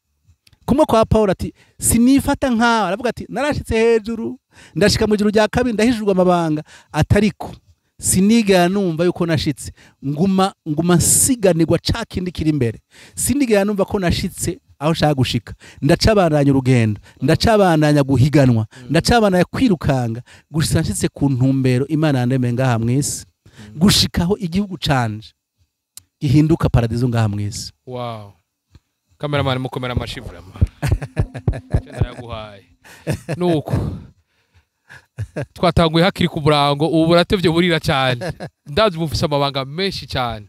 Kumwe kwa Paul ati sinifata nkawe, aravuga ati narashitse hejuru, ndashika mu ijuru rya kabiri, ndahijurwa amabanga, atariko sinigera numva yuko nashitse, nguma nsiganirwa ca kindi kiri imbere, sinigera numva ko nashitse aho nshaka gushika. Ndacabandanya urugendo, ndacabandanya guhiganwa, ndacabandanya kwirukanga gushika nshitse ku ntumbero Imana yandemeye ngaha mw'isi, gushikaho igihugu canje gihinduka paradizo ngaha mw'isi. Wow. Cameraman mukomera amashi vraiment. Ndaguhaye. Nuko twatanguye hakiri ku murango, ubu buratevye burira cyane. Ndazi bufise amabanga menshi cyane.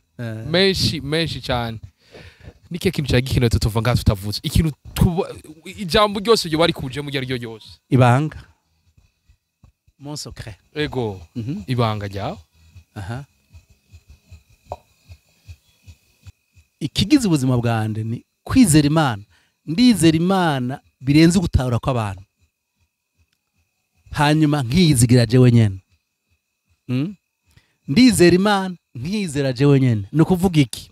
Menshi cyane. Nike kintu cya gikino tutuva ngaha tutavuze. Ikintu ijambo ryose ryo bari kuje mu ryo ryose. Ibanga. Mon secret. Ego. Ibanga ryawe. Aha. Ikigize ubuzima bwanje ni kwizera Imana. Ndizera Imana birenze ugutahura kw'abantu. Hanyuma nkiyizigira jewe nyene. Ndizera Imana nkizera jewe nyene. Ni ukuvuga iki?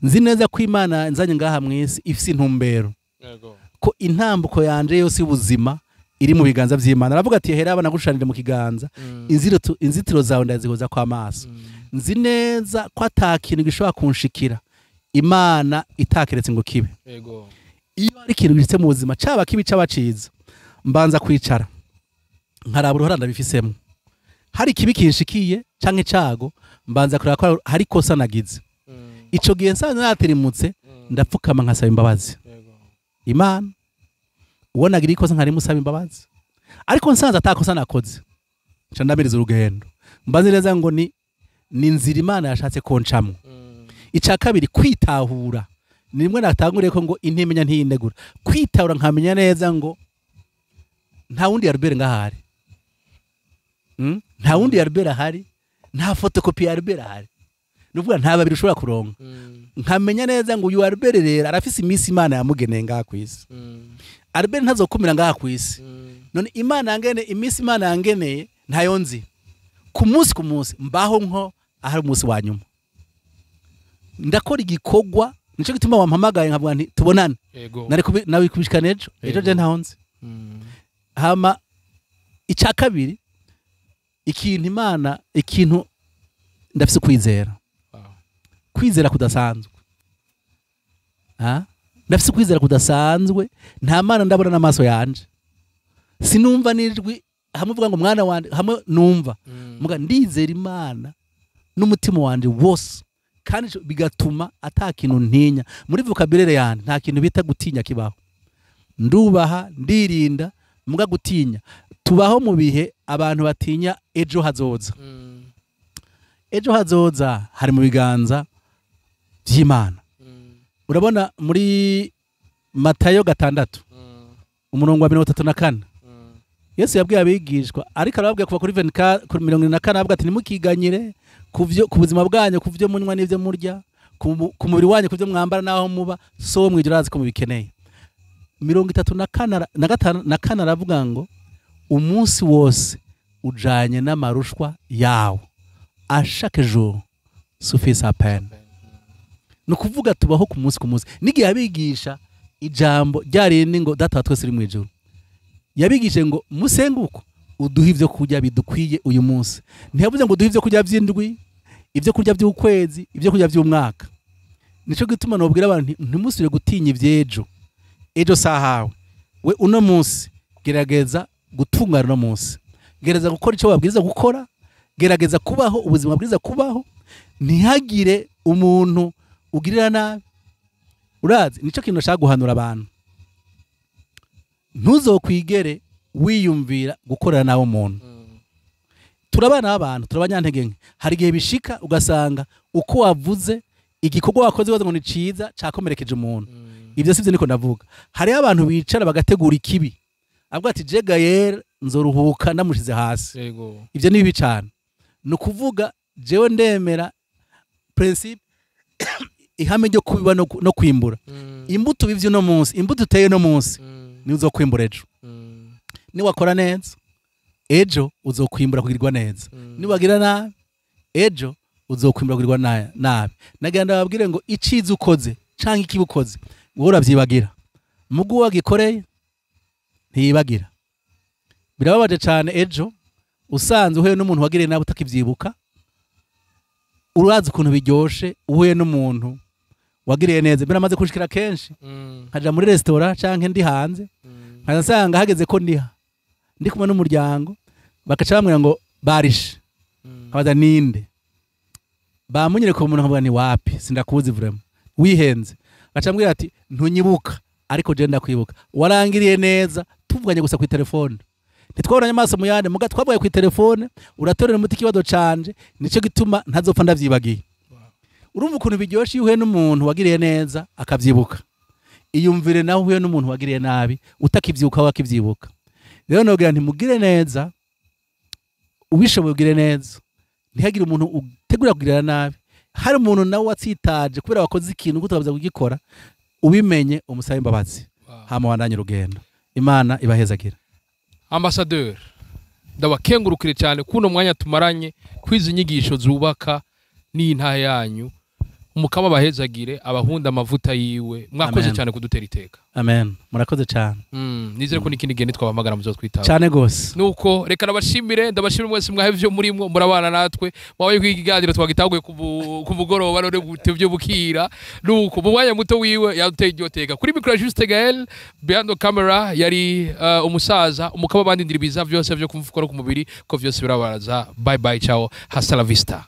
Nzi neza ko Imana nzanye ngaha mw'isi ifise intumbero. Yego. Ko intambuko yanje yose y'ubuzima iri mu biganza vy'Imana. Aravuga ati hera abana gushanire mu kiganza, inzitiro zawe ndazihoza kwa maso. Nzi neza ko ata kintu gishobora kunshikira Imana itakeretse ngo kibe. Yego. Iyo ari ikintu gishitse mu buzima caba kibi caba ciza, mbanza kwicara nkaraba uruhara ndabifisemo. Hari kibi kinshikiye canke cago, mbanza kureba ko hari kosa nagize. Ico gihe nsanze natirimutse, ndapfukama nkasaba imbabazi. Yego. Imana uwo nagira ikosa nkari musaba imbabazi, ariko nsanze atakosa nakoze, nca ndamiriza urugendo. Mbanze neza ngo ni inzira Imana yashatse koncamwo. Ica kabiri, kwitahura. Nimwe natanguriye ko ngo intimenya ntiyinegura. Kwitahura nkamenya neza ngo nta wundi Albert ngahari. Nta wundi Albert ahari, nta photocopy ya Albert ahari. Nuvuga nta babiri ushobora kuronka. Nkamenya neza ngo uyu Albert rero arafise iminsi Imana yamugeneye ngaha kwisi. Albert ntazokumira ngaha kwisi. None Imana yangene iminsi Imana yangeneye ntayo nzi. Ku munsi mbaho nko ahari umunsi wa nyuma. Ndakora igikogwa, nico gituma wampamagaye nkavuga nti tubonane. Yego. Nari nawe kubishikana ejo, ejo je ntaho nzi. Hama ica kabiri, ikintu Imana, ikintu ndafise kwizera. Kwizera kudasanzwe. Ndafise kwizera kudasanzwe, nta Mana ndabona n'amaso yanje. Sinumva n'ijwi hamwe uvuga ngo mwana wanje, hamwe numva. Muga ndizera Imana n'umutima wanje wose. Kandi bigatuma ata kintu ntinya. Muri vocabulaire yanje nta kintu bita gutinya kibaho. Ndubaha, ndirinda, muga gutinya. Tubaho mu bihe abantu batinya ejo hazoza. Ejo hazoza hari mu biganza by'Imana. Urabona muri Matayo 6 umurongo wa 34, Yesu yabwiye abigishwa, ariko arababwiye kuva kuri 24 kuri 44, avuga ati nimukiganyire ku buzima bwanyu, ku byo munywa n'ibyo murya, Ku mubiri wanyu, ku byo mwambara n'aho muba, So wo mwijuru arazi ko mubikeneye. 35 na kane aravuga ngo umunsi wose ujanye n'amarushwa yawo, à chaque jour suffit sa peine. Ni ukuvuga tubaho ku munsi ku munsi. N'igihe abigisha ijambo ryarindi ngo Data wa twese uri mu ijuru, yabigishije ngo musenguko uduhe ibyo kurya bidukwiye uyu munsi. Ntiyavuze ngo uduhe ibyo kurya by'indwi, ibyo kurya by'ukwezi, ibyo kurya by'umwaka. Nico gituma nobwira abantu ntimusubire gutinya ivy'ejo. Ejo sahawe we. Uno munsi gerageza gutungana, uno munsi gerageza gukora icyo wabwiriza gukora, gerageza kubaho ubuzima bwiza kubaho, ntihagire umuntu ugirira nabi. Urazi, nico kintu nashaka guhanura abantu: ntuzokwigere wiyumvira gukorera nawe umuntu. Turabana b'abantu, turabanyantege nke. Hari igihe bishika ugasanga uko wavuze, igikorwa wakoze waza ngo ni ciza, cakomerekeje umuntu. Ibyo sivyo niko ndavuga. Hariho abantu bicara bagategura ikibi, avuga ati: "Je Gael nzoruhuka ndamushize hasi." Ibyo ni bibi cyane. Ni ukuvuga jewe ndemera principe, ihame ryo kubiba no kwimbura. Imbuto bivyo uno munsi, imbuto uteye uno munsi, nizo uzokwimbura ejo. Niwakora neza ejo, uzokwimbura kugirirwa neza. Niwagira nabi ejo, uzokwimbura kugirirwa nabi. Nagira ndababwire ngo iciza ukoze canke ikibi ukoze, wowe uravyibagira, mugu wagikoreye ntiyibagira. Birababaje cane ejo usanze uhuye n'umuntu wagiriye nabi utakivyibuka. Urazi ukuntu biryoshe uhuye n'umuntu wagiriye neza? Biramaze kunshikira kenshi, nkaja muri resitora canke ndi hanze, nkaza nsanga hageze ko ndiha, ndi kumwe n'umuryango, bakaca bambwira ngo barishe. Nkabaza ninde bamunyereka umuntu, nkavuga ni wapi, sindakuzi vraiment, wihenze. Gaca ambwira ati: "Ntunyibuka, ariko je ndakwibuka, warangiriye neza, tuvuganye gusa ku telefone, ntitwabonanye amaso mu yandi, muga twavuye ku telefone, uratorera umuti ikibazo canje, nico gituma ntazopfa ndavyibagiye." Urumva ukuntu biryoshe iyo uhuye n'umuntu wagiriye neza akavyibuka? Iyumvire nawe uhuye n'umuntu wagiriye nabi utakivyibuka, we akivyibuka. Rero nogira nti mugire neza, ubishoboye ugire neza, ntihagire umuntu utegura kugirira nabi. Hari umuntu nawe watsitaje kubera wakoze ikintu utabaza kugikora, ubimenye umusabe imbabazi, hama wandanye urugendo. Imana ibahezagira. Ambassadeur, ndabakengurukire cyane kuno mwanya tumaranye kwizi nyigisho zubaka n'intahe yanyu. Umukama abahezagire, abahunda amavuta yiwe. Mwakoze Amen. cyane kudutera iteka. Amen, murakoze cyane. Nizere ko n'ikindi gihe nitwabahamagara muzotwitaba. Cyane gose. Nuko reka nabashimire, ndabashimire mwese mwahevye murimwo murabana natwe, mwabaye kwiga ikiganiro twagitaguye ku mugoroba, none butevye bukira. Nuko mu mwanya muto wiwe yaduteye iryo teka. Kuri micro Juste Gael, behind the camera yari umusaza. Umukaba bandindira ibiza vyose vyo kumfuko no ku mubiri, ko vyose birabaraza. Bye bye, ciao, hasta la vista.